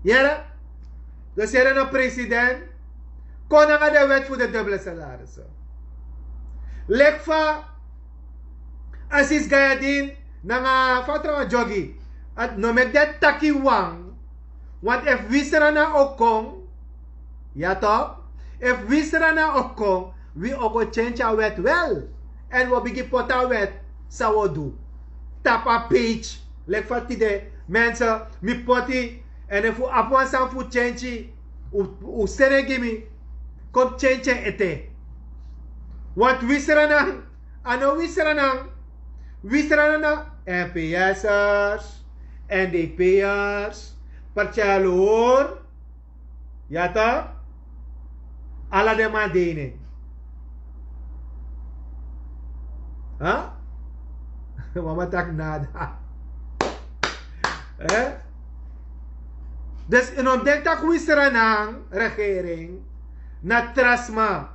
Yere? Dus yere na president. Kon nanga de wet fu de dubbele salaris. Leki fa Asis Gayadin nanga fa tra wan jogi. No meki den taki wan. Want efu wi srana o kon, ya tok, efu wi srana o kon, wi o go change a wet wel. En wi o bigin poti a wet san wi o du. Tapu a page. Leki fa tide, mensen, mi poti. En efu un abi wan sani fu change, un seni en gi mi. Kon change en ete. Want wi srana, a no wi srana. Wi srana na NPS'ers, NDP'ers, Partyaloor. Ya tok? Ala den man de ini en. Mama taki nada. Dus yu no mus denki tak' wi sranan regering na tra sma.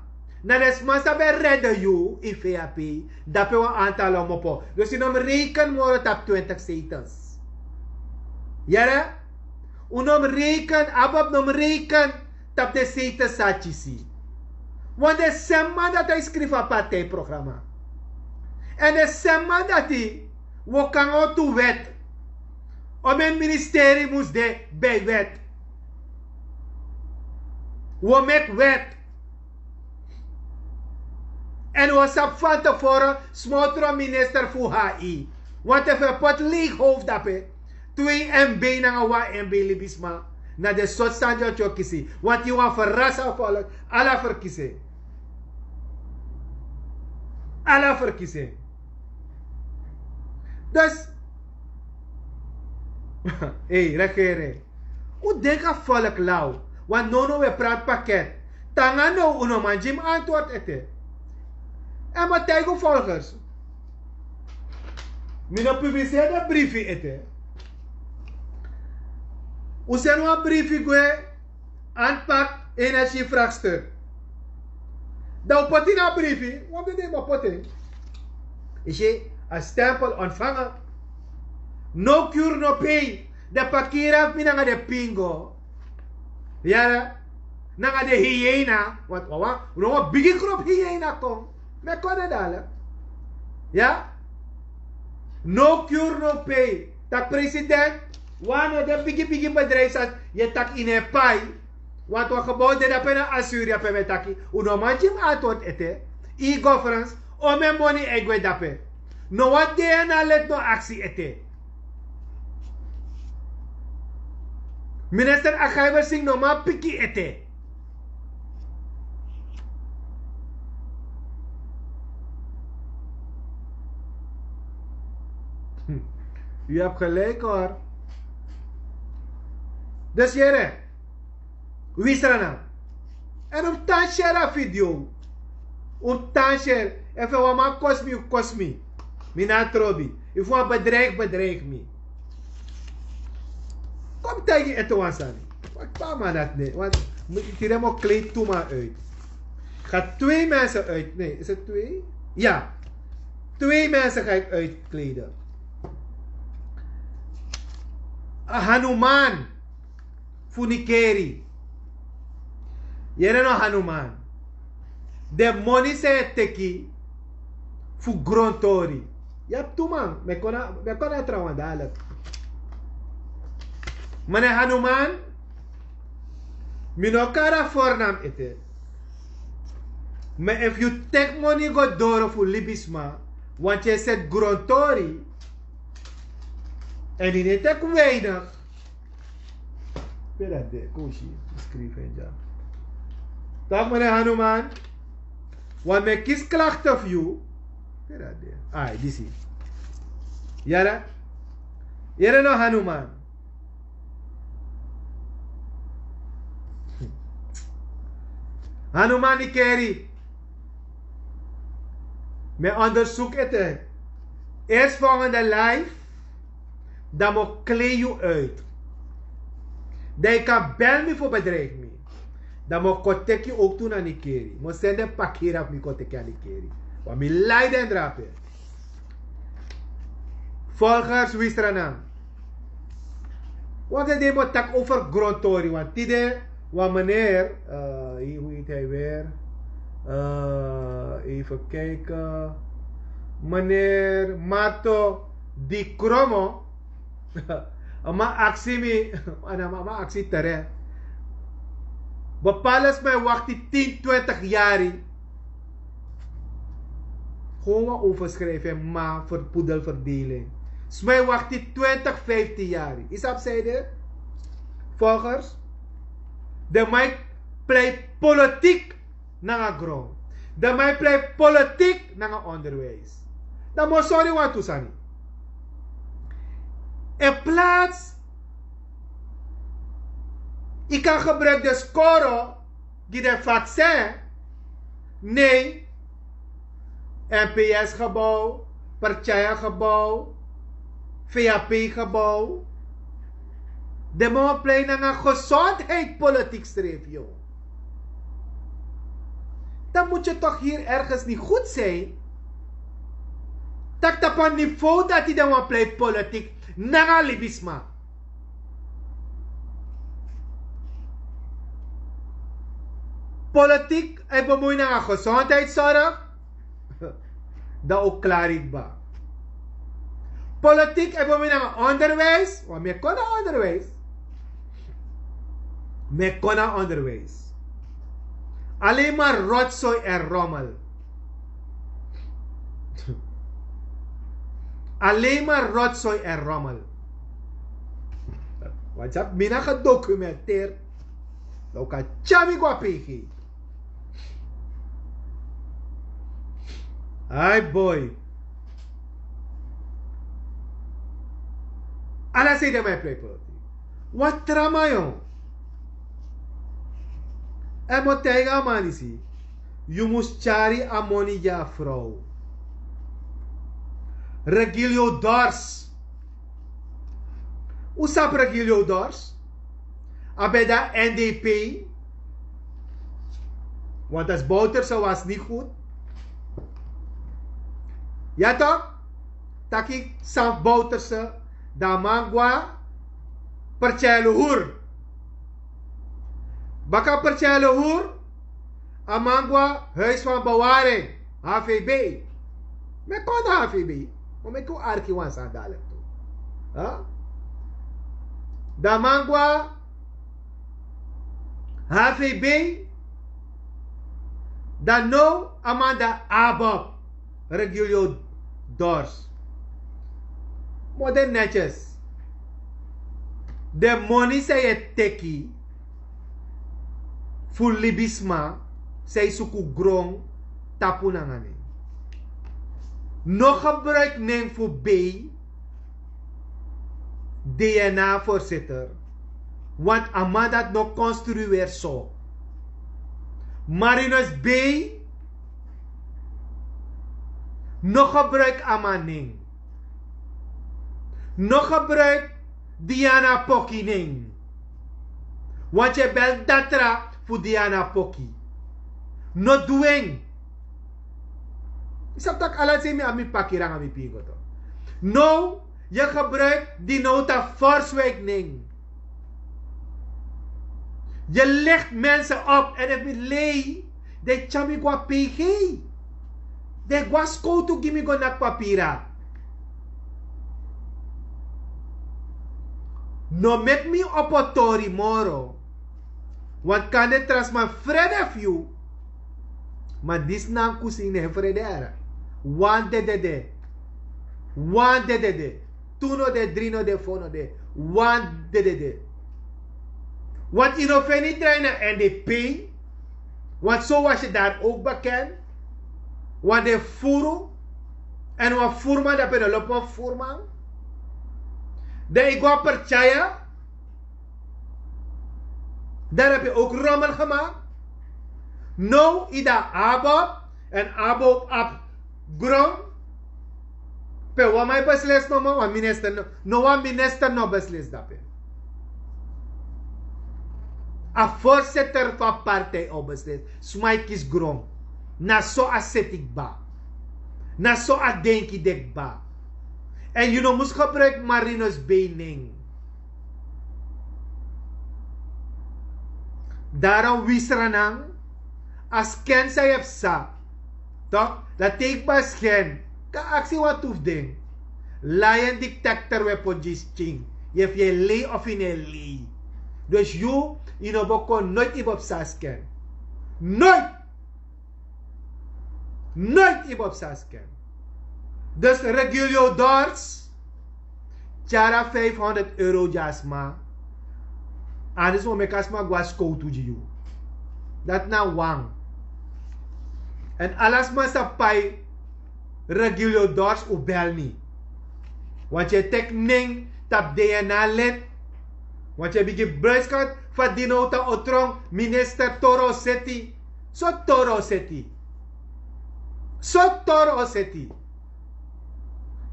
Na den sma san ben rede yu ini vap. Dape wan antal o mopo. Dus yu no mus reken moro tapu twintig zetels. Yere. Un no mus reken, abab no mus reken tapu den zetels san a kisi. Want den sem man dati a e skrifi a partijprograma. Èn den sem man dati wi o kon nanga tu wet. Omeni ministeri mus de bij wet. Wi o meki wet. Èn wi o sabi fan tevore smotro minister fu hi. Want efu e poti leigi howfu dape, twee mb nanga wan mb libisma, na den sortu sani di o tyokisi. Want yu wani ferasi a volk. Ala ferkisi en. Ala ferkisi en. Dus ei, regering, un denki a volk law. Want nownow un e prati paket. Te nanga now un no man gi mi antwoord ete. Èn mi e taigi un volgers. Mi no publiseri den brifi ete. Un seni wan brifi gwe. Anpak energie vraagstuk. Dan un poti na brifi. Wan ben den man poti. Isi a stempel ontvangen. No cure no pay. Den pakiri fu mi nanga den pingo. Yara. Nanga den hyena. Want wawa, un no wan bigi groep hyena kon. Mi e kon na dala. Ya. No cure no pay. Tak' president, wan no den bigi bigi bedrijf san yu e taki ini en pai. Want wan gebouw de dape na assyria pe mi e taki. Un no man gi mi antwoord ete. E-governance, omeni moni e gwe dape. No wan dna leti no aksi ete. Minister Akaiber Singh no man piki ete. Hm. U hebt gelijk hoor. Dus yere. Wi sranan. Èn un mus tan share a video. Un mus tan share. Efu wan man kosi mi, un kosi mi. Mi no abi trobi. Efu wan bedreig, bedreig mi. Kon mi taigi yu ete wan sani. Wan kba man dati ne. Wan, mi, tide mi o kleed tu man uit. Ga twee mensen uit. Nee, is het twee? Ja. Twee mensen ga ik uitkleden. A Hanuman fu Nikeri. Yere no Hanuman. Den moni san yu e teki fu grontori. Yu abi tu man, mi e kon na, mi e kon na a trawan dadilik. Mane Hanuman, mi no kari a voornaam ete. Ma efu yu teki moni go doro fu libisma, want yu e seti grontori. Èn yu no e teki weinig. Pe dati de, kon un si, mi skrifi en dya. Taki mane Hanuman, want mi e kisi klakte fu yu. Pe dati de. Ai, disi. Yere, yere no Hanuman. Hanuman Nikeri. Mi e ondersuku ete. Eerstvolgende live. Dan mi o kleed yu uit. Dan yu kan bel mi fu bedreig mi. Dan mi o kon teki yu ook tu na Nikeri. Mi o seni den pakira fu mi kon teki a Nikeri. Want mi lai den drape. Volgers, wi sranan. Wan dei mi o taki over grontori, want tide wan meneer, eh, hoe heet hij weer? Eh, even kijken. Meneer Mato di Kromo. A man aksi mi, a man aksi tere. Bepaalde sma e wakti tin, twintig yari. Gewoon wan overschrijving, ma voor poedelverdeling. Sma e wakti twintig, vijftien yari. Yu sabi san ede? Volgers, den man e plei politiek nanga gron. Den man e plei politiek nanga onderwijs. Dan mi o sori wantu sani. In plaats yu kan gebruiki den skoro gi den vaccin. Nee. N P S gebouw, Percaya gebouw, V A P gebouw. De mama plei nanga gezondheid politiek streef yo. Dan moet je toch hier ergens niet goed zijn. Tak tapan niveau dat hij dan wan plei politiek nanga libisma. Politiek en bemoei nanga gezondheidszorg. Dan ook klaar ikba. Politiek en bemoei nanga onderwijs, want meer kon na onderwijs. Meer kon na onderwijs. Alleen maar rotzooi en rommel. Alleen maar rotzooi en rommel. Want ze hebben mina gedocumenteerd. Dan kan tjami go pg. Hi boy. Ala sei de mai play poloti. Wat trama yo. En mo taiga manisi. Yu mus tyari a moni gi a frow. Regilio dors. Un sabi Regilio dors. A ben de a N D P. Want als Bouterse was niet goed. Ya toch? Taki Saf Bouterse. Dan a man gwa. Pertyai luhur. Baka pertyai luhur. A man gwa huis van bewaring. H V B. Mi kon na H V B. Mo mi kon arki wan sani dalik tu. Dan a man gwa H V B. Dan no a man dan abob. Regilio dors. Mo de netyes. De moni san yu e teki fu libisma san yu suku gron tapu nanga nen. No gebruik nen fu bei. D N A voorzitter. Want a man dat no construeer so. Marinus Bey. No gebruik a man nen. No gebruik Diana Poki nen. Want yu e bel datra fu Diana Poki. No du en. Yu sabi tak' ala sei mi abi mi paki nanga mi pingo to. No, yu gebruik di no ta forswijk nen. Yu licht mensen op en efu mi lei, den tyari mi go na P G. Den go na skowtu gi mi go naki papira. No meki mi opo tori moro. Want kande tra sma frede fu yu. Ma disi na a kusin ne frede. Wan dedede. Wan dedede. Tu no de, dri no de, fo no de. Wan dedede. Want yu no feni drai na N D P. Want so was je daar ook bekend. Want den furu. En wan furuman dape no lobi wan furuman. Dan yu go na Pertyaya. Daar heb je ook rommel gemaakt. No, yu de abob. En abob abi gron. Pe wan man e beslis no, ma wan minister no, no wan minister no beslis dape. A voorzitter van partij o beslis. Sma e kisi gron. Na so a seti kba. Na so a denki de kba. En yu no mus gebruik Marinus Bey nen. Daarom wi Sranan, a scan san yu e psa. Toch, dan teki kba scan. Kan aksi wan tu fu den. Lie detector we poti gi skin. Yu efu yu e lei of yu no e lei. Dus yu, yu no bo kon noit yu bo psa scan. Noit! Noit yu bo psa scan. Dus Regilio Dors, tyari a vijfhonderd euro gi a sma. Anders wi o meki a sma go na skowtu gi yu. Dati na wan. En ala sma sa pai Regilio Dors, un bel mi. Want yu e teki nen tapu D N A lid. Want yu e bigin bruiskat fa Dinota o tron minister Toro City. So Toro City. So Toro City.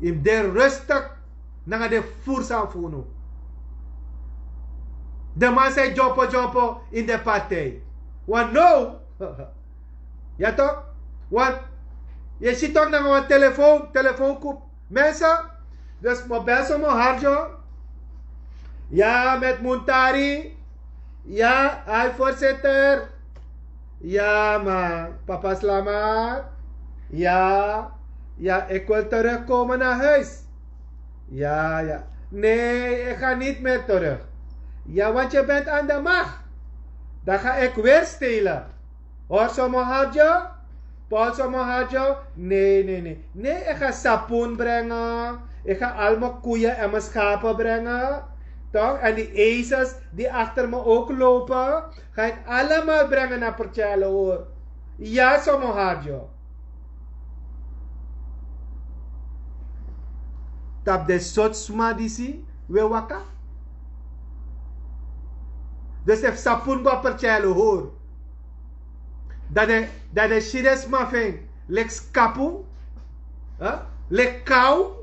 Yu mus de rustig nanga den furu sani fu unu. De man sai dyopo dyopo in de partij. Want no. Ya toch? Want ye si toch nanga wan telefoon telefoon kup. Mensen, dus mo belso mo harjo. Ya met muntari. Ya, hai voorzitter. Ya man, papa slamat. Ya. Ya, ik wil terugkomen naar huis. Ya, ya. Nee, ik ga niet meer terug. Ya, want je bent aan de macht. Dan ga ik weer stelen. Hoor somo harjo. Paul somo harjo. Nee, nee, nee, nee, ik ga sapoen brengen. Ik ga al mijn koeien en mijn schapen brengen. Toch? En die ezels die achter me ook lopen, ga ik allemaal brengen naar Percelle, hoor. Ya somo harjo. Tap de sot sma disi we waka. Dus efu sapun go a pertyai lohor, dan den si den sma fu en leki skapu, leki kaw.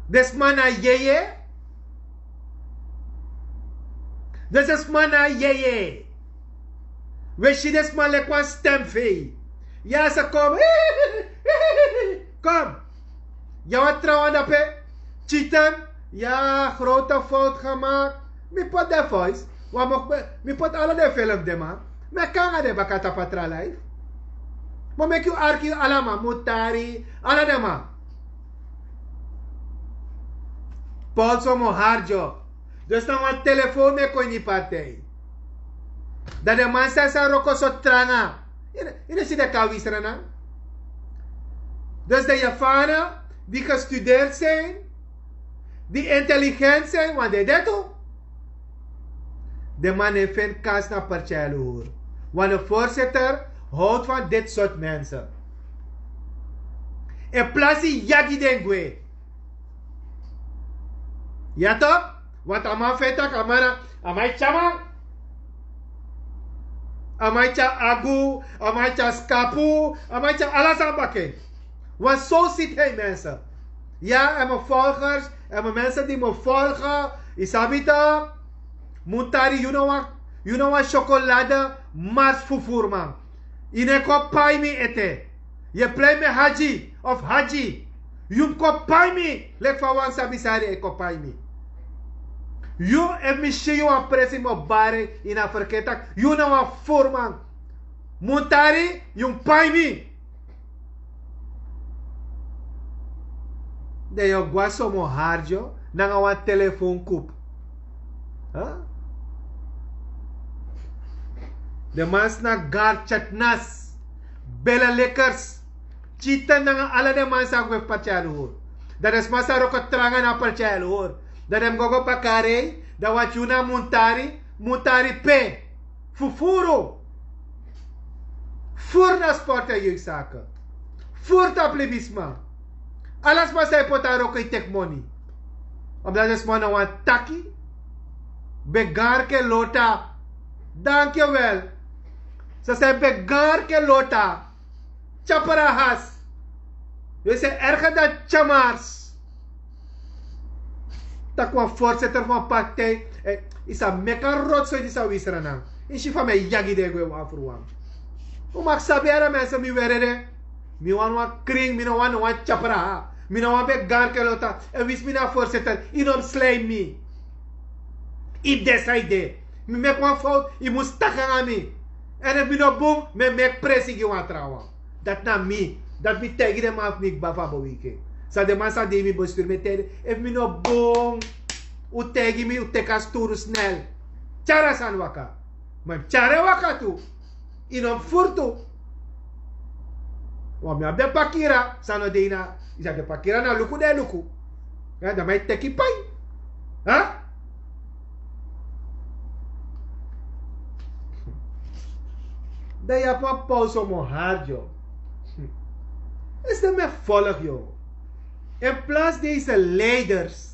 Den sma na yeye. Dus den sma na yeye. We si den sma leki wan stem fu en. Ya sa kom. Kom. Ya wan trawan dape. Chitan. Ya grote fout gemaakt. Mi poti den voice. Wan mok mi poti ala den film den man. Mi e kon nanga den baka tapu a tra life. Mi o meki yu arki yu ala man, mutari, ala den man. Polso mi o hardi yu. Dus na wan telefoon mi e kon ini partij. Dan den man san sa wroko so tranga. Yu no si den kan wisra nan. Dus den yafana di gestudeerd zijn, di intelligent zijn, want den de tu. Den man no e feni kans na partij luhuru. Want de voorzitter houdt van dit soort mensen. In plasi yagi den gwe. Ya toch? Want a man feni taki a man na a man e tyari man. A man e tyari agu, a man e tyari skapu, a man e tyari ala sani baka en. Want zo zit hij mensen. Ya, en mi volgers, en mi mensen di mi volgen, yu sabi toch? Muntari, yu na wan, yu na wan syokolade mars fufuru man. Yu no e kon pai mi ete. Yu e plei mi hadji of hadji. Yu mus kon pai mi leki fa wan sabi sari e kon pai mi. Yu, efu mi si yu wan presi mi o bari yu na ferketi taki yu na wan fufuru man. Muntari, yu mus pai mi. Den yu o go a somo hardi yu nanga wan telefoon kup. Den man sna gar tyatnas, bele likers, tyite nanga ala den man san gwe fu partij luhuru. Dan den sma sa wroko tranga na partij luhuru. Dan den mus go go baka rei. Dan wati yu na muntari. Muntari pe? Fufuru. Furu na sport en jeugdzake. Furu tapu libisma. Ala sma san e poti a wroko e teki moni. Omdati den sma na wan taki. Begarke lota. Danki yu wel. San san e begarke lota. Tyapra has. Yu e si en erge dan tyamars. Taki wan voorzitter fu wan partij. Yu sa meki a rotso disi a wisra nan. Yu si fa mi e yagi den gwe wan furu wan. Un maki sabi yara mensen mi weri ede. Mi wani wan kring, mi no wani no wan tyapra. Mi no wani ben ganke lota. Èn winsi mi na a voorzitter, yu no mus slei mi. Yu de san yu de. Mi meki wan fout, yu mus taki nanga mi. Èn efu mi no bun, mi e meki presi gi wan trawan. Dati na mi. Dati mi taigi den man fu mi kba fu a beweging. San den man san de ini mi besturu mi e taigi den, efu mi no bun, un taigi mi, un teki a sturu snel. Tyari a sani waka. Ma yu mus tyari en waka tu. Yu no mus furu tu. Wan mi abi den pakira san no de ini a, yu sabi den pakira na luku den e luku. Dan man e teki pai. Dan yu abi wan pauso mi o hari yu. Esi dan mi e folg yu. In plaats deze leiders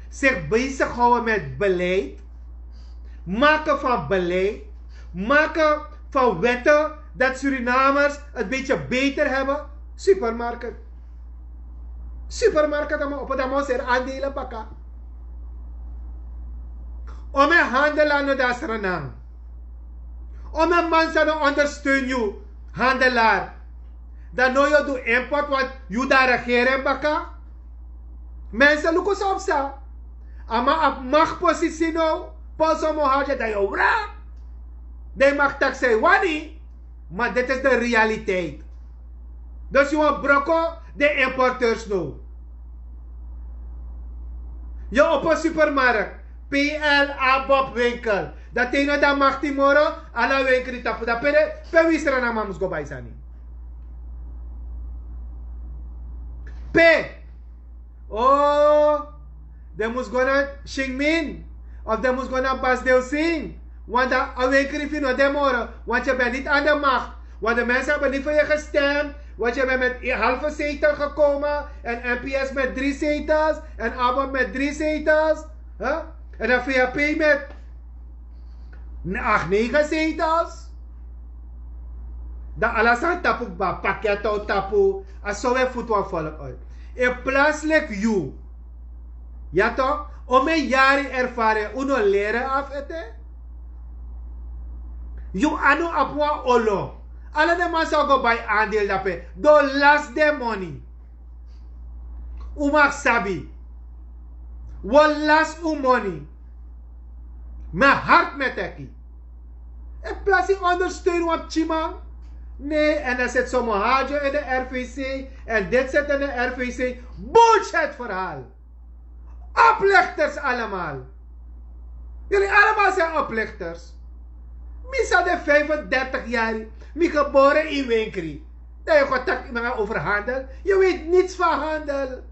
zich bezighouden met beleid, maken van beleid, maken van wetten dat Surinamers het beetje beter hebben. Supermarket. Supermarket, dan moet je aandelen pakken. Ome handel a no dasra nan. Ome mansa no ondersteun yu handel ar. Dan no yu du import want yu dan regeren baka. Mense luku so opsa. A man abi makti posisi no. Polso mo hadi dan yu wra. Den makti taksi a yu wani. Ma diti is de realiteit. Dus yu wan broko den importeurs no. Yu opo supermarkt, pl, abob winkel. Dan te yu no dan makti moro. Ala winkel di tapu dan pe wi srana man mus go bai sani. Pe o den mus go na singmin of den mus go na basdelsing. Want dan a wenkri fu yu no de moro. Want yu ben niti an de makt. Want de mense heben niti fu yu gestem. Want yu ben met halfe zetel gekomen en mps met dri zetels en abon met dri zetels. En dan vap met acht negen zetels. Dan ala sani tapu kba paketo tapu. A so wi e futu wan volk uit. In plas leki yu. Ya tok, o men yari erfaren un no leren af ete. Yu anu abi wan olo. Ala den man san o go bai andel dape don las den moni. Un mag sabi. Wi o las un moni. Mi hart mi e teki. In plas yu ondersteun wan pikinman. Nee, en dan zit somo hajo in de rvc en dit zit in de rvc. Bullshit verhaal. Oplichters allemaal. Jullie allemaal zijn oplichters. Mi sa de vijfendertig yari. Mi geboren in winkri. Dan yu go taki nanga over handel. Yu weet niets van handel.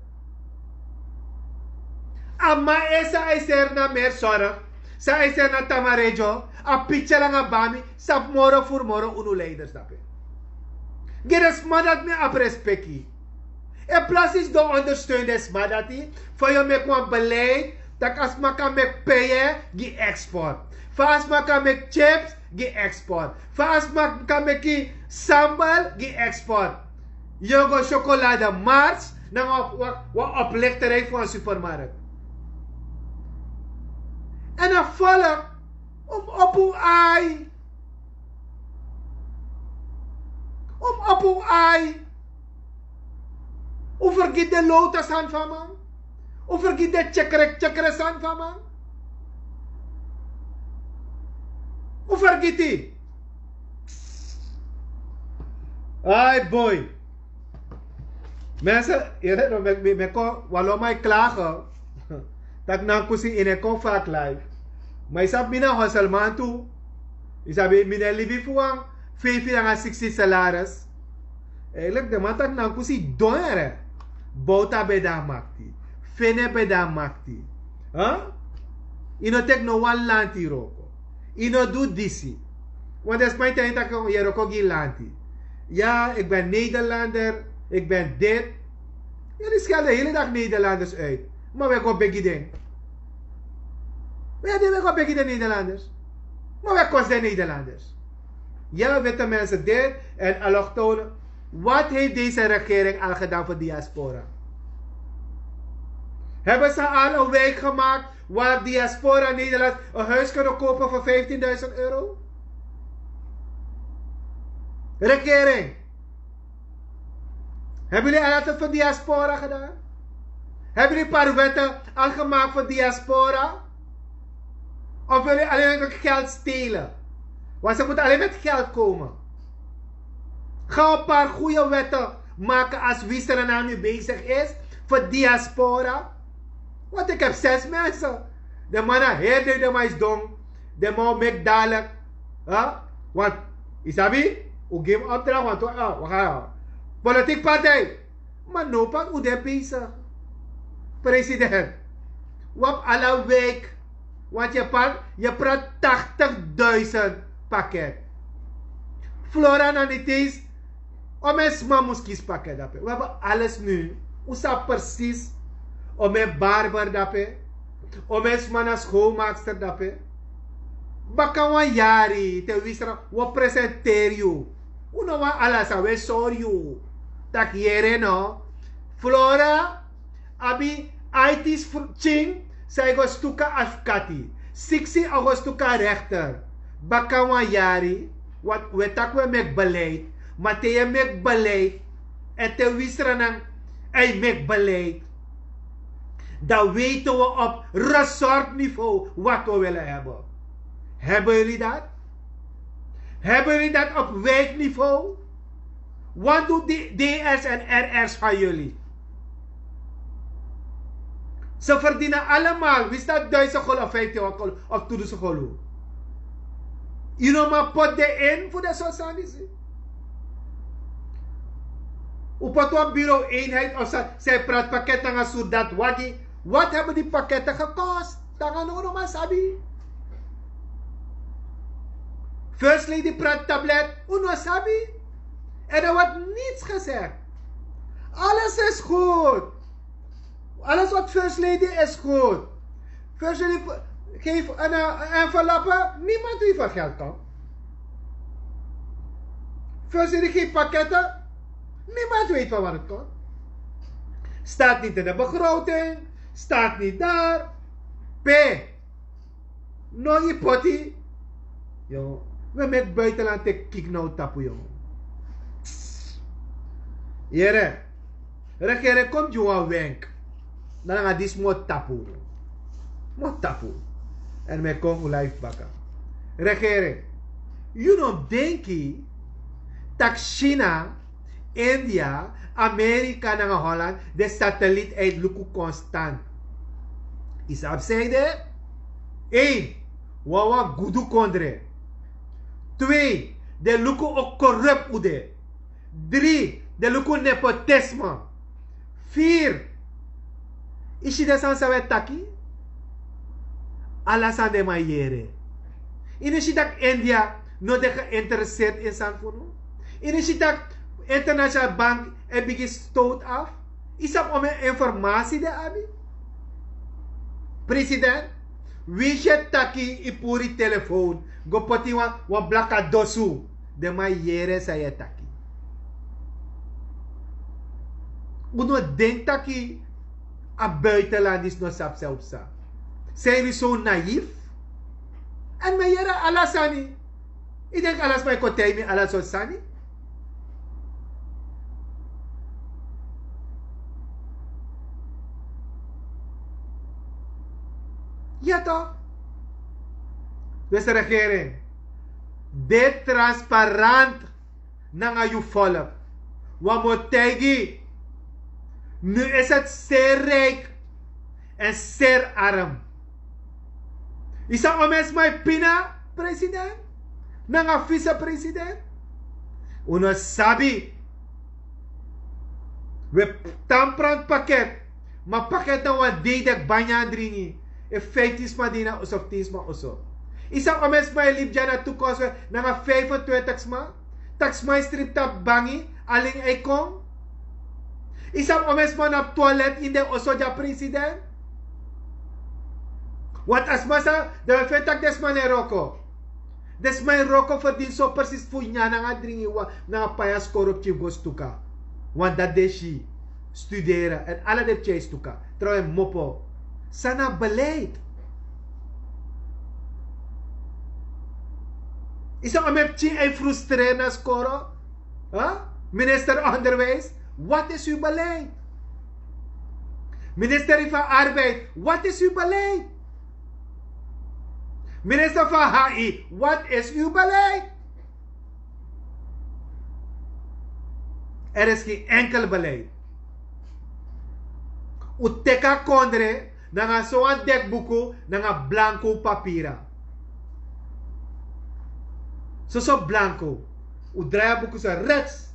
A man e san a e seri na meri sorg, san a e seri na tamarejo, a pitya langa bami, sabi moro furu moro unu leiders dape. Gi den sma dati mi abi respeki. In plas yu si don ondersteun den sma dati, fa yu o meki wan beleid, tak' a sma kan meki peye gi export, fa a sma kan meki chips gi export, fa a sma kan meki sambal gi export. Yu o go syokolade mars nanga wan oplichterij fu wan supermarkt. Èn a volk, un mus opo un ai. Un mus opo un ai. Un fergiti den lowta sani fu a man. Un fergiti den tyekre tyekre sani fu a man. Un fergiti. Ai boi. Mense, yu e no meki mi meki kon wan lo man e klage. Tak' nankusi yu no e kon faki live. Ma yu sabi mi na hoselman tu. Yu sabi mi no e libi fu wan feifi nanga siksi salaris. Eigenlik den man taki nankusi don here. Bowta ben de na makti. Fene ben de na makti. Yu no teki no wan lanti wroko. Yu no du disi. Want den sma e taigi yu tak' yu wroko gi lanti. Ya, ik ben nederlander. Ik ben dit. Yuli skel den hele dagi nederlanders uit. Ma wi e go begi den. Wi e go begi den nederlanders. Ma wi e kosi den nederlanders. Ya, witte mensen dit en allochtonen. Wat heeft deze regering al gedaan voor diaspora? Hebben ze al een wijk gemaakt waar diaspora Nederland een huis kunnen kopen voor vijftienduizend euro? Regering, hebben jullie al altijd voor diaspora gedaan? Hebben jullie een paar wetten al gemaakt voor diaspora? Of wil je alleen maar geld stelen? Want ze moeten alleen met geld komen. Ga een paar goede wetten maken als Wiesra nu bezig is voor diaspora. Want ik heb zes mensen. De man na heri dei de man is dong. De man o meki dalik. Want yu sabi, un gi mi opdracht want waka. Politiki partij. Ma no pati un de bezig. President, wi abi ala wijk. Want yu e prati tachtigduizend paket. Flora na niti eens. Omen sma mus kisi paket dape. Wi abi alles nu. Un sabi presis. Omen barber dape. Omen sma na schoonmaakster dape. Baka wan yari te wi sra wi o presenteri yu. Un no wani ala san wi e sori yu. Tak' yere no. Flora abi aitis fu king. San e go stuka afkati. Siksi augustu kan rechter. Baka wan yari. Want we taki we meki beleid. Maar te ye meki beleid, en te wisra nan, en ye meki beleid, dan weten we op resortniveau wat we willen hebben. Hebben jullie dat? Hebben jullie dat op wijkniveau? Wat doet die D S en R S van jullie? Ze verdienen allemaal, wie staat, duizend gulden of vijftienhonderd gulden of duizend gulden. You know maar pot de in voor de socialisatie. Op het bureau eenheid of zij praat pakket aan zodat wagi. Wat hebben die pakketten gekost? Tanga no no maar sabi. First lady praat tablet, uno sabi. En er wordt niets gezegd. Alles is goed. Alles wat first lady is goed. First lady geeft een, een enveloppe, niemand weet waar geld komt. First lady geeft pakketten, niemand weet van waar het komt. Staat niet in de begroting, staat niet daar. P. No yu poti. Yo, we meki buitenland teki kiki na un tapu, yo. Yere, regering kon gi wan wenk. Dan nanga disi mi o tapu unu. Mi o tapu unu. En mi e kon fu life baka. Regering, yu no denki tak' China, India, Amerika nanga Holland, den satelit uit luku konstant. Yu sabi san ede? Een, wawan gudu kondre. Twee, den luku o korup ude. Drie, den luku nepotisme. Vier, yu si den sani san we taki? Ala sani den man yere. Yu no si tak' India no de geïnteresseerd in sani fu unu? Yu no si tak' international bank e bigin stoot af? Yu sabi omeni informasi den abi? President, winsi yu e taki, yu puru yu telefoon go poti wan wan blaka dosu. Den man yere san yu e taki. Un no denki taki a buitenlandis no sabi san un psa? Zijn yu so naïef? En mi yere ala sani. Yu denki ala sma e kon taigi mi ala sortu sani? Ya toch. Dus regering, de transparant nanga yu volk. Wan mi o taigi, nu is het zeer rijk en zeer arm. Yu sabi omeni sma e pina, president nanga vicepresident? Un no sabi. We tan pranti paket. Ma paket na wan dei deki banya dringi. E fiftin sma dina oso of tin sma oso. Yu sabi omeni sma e libi dya na tu konswe nanga fifentwintig sma? Tak' sma e strip tapu bangi, alen e kon. Yu sabi omeni sma na abi toilet ini den oso dya, president? Want a sma sa, dan we feni tak' den sma no e wroko. Den sma e wroko, ferdini so presis fu nyan nanga dringi, nanga paya skoro pikin go stuka. Want dati den si, studeren, en ala den pikin e stuka. Trouwen mopo. San na beleid? Yu sabi omeni pikin e frustreer na skoro? Minister onderwijs, wat is uw beleid? Minister van arbeid, wat is uw beleid? Minister van H I, wat is uw beleid? Er is geen enkel beleid. Un teki a kondre nanga sowan deki buku nanga blanku papira. Soso blanku. Un drai a buku so rechts.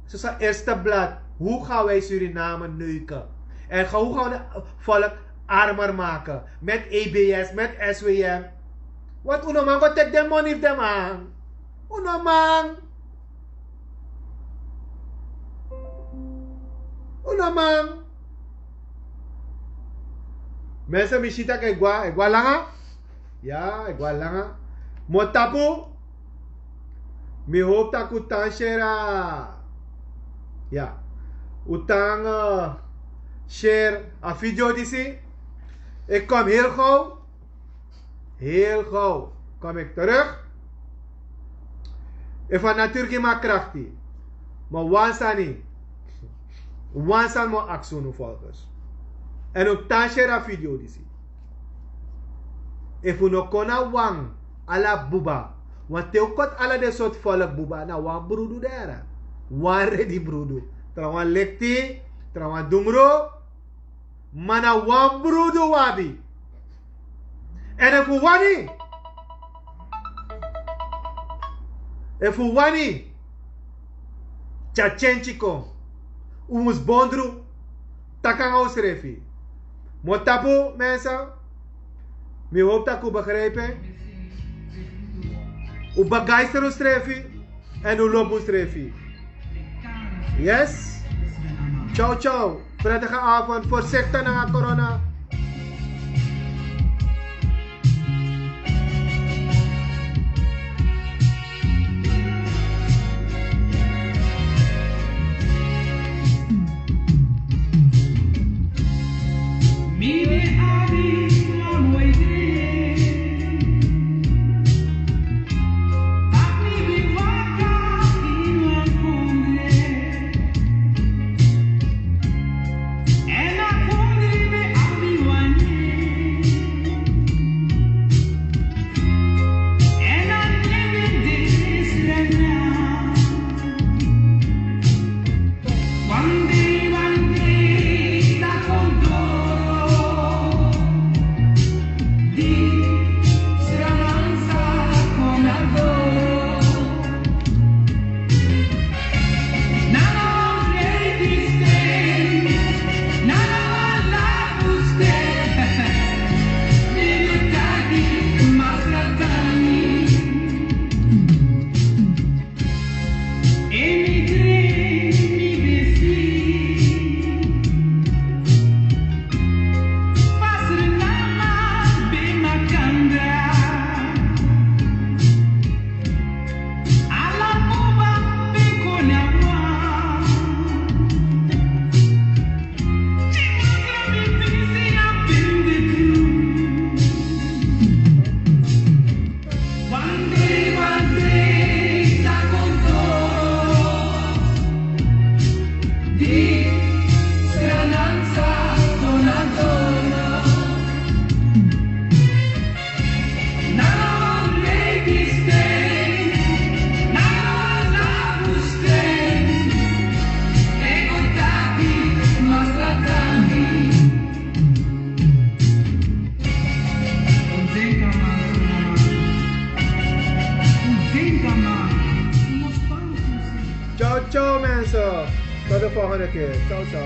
Soso eerste blad. Hoe gaan wij Suriname neuken? En hoe gaan we het volk armer maken? Met E B S, met S W M. Want un no man go teki den moni fu den man. Un no man. Un no man. Mensen, mi si tak' e gwa, e gwa langa. Ya, e gwa langa. Mi o tapu. Mi hopi tak' un tan share. Ya. Un tan, eh, share a video disi. E kon heel gauw. Heel gauw kom ik terug. Efu a natuur gi mi a krakti. Ma wan sani, wan sani mi o aksi unu volgers. Èn un tan share a video disi. Efu un no kon na wan, ala buba. Want te un koti ala den sortu volk buba, na wan brudu dere. Wan redi brudu. Trawan lekti, trawan dungru. Ma na wan brudu un abi. Èn efu un wani, efu un wani tyari tyentyi kon, un mus bondru, taki nanga unsrefi. Mi o tapu, mensen. Mi hoop taki un begrijp en. Un begeister unsrefi. Èn un lobi unsrefi. Yes. Ciao, ciao. Prettige avond. Voorzichtig nanga corona. Ciao, ciao, mensen. Tot de volgende keer. Ciao, ciao.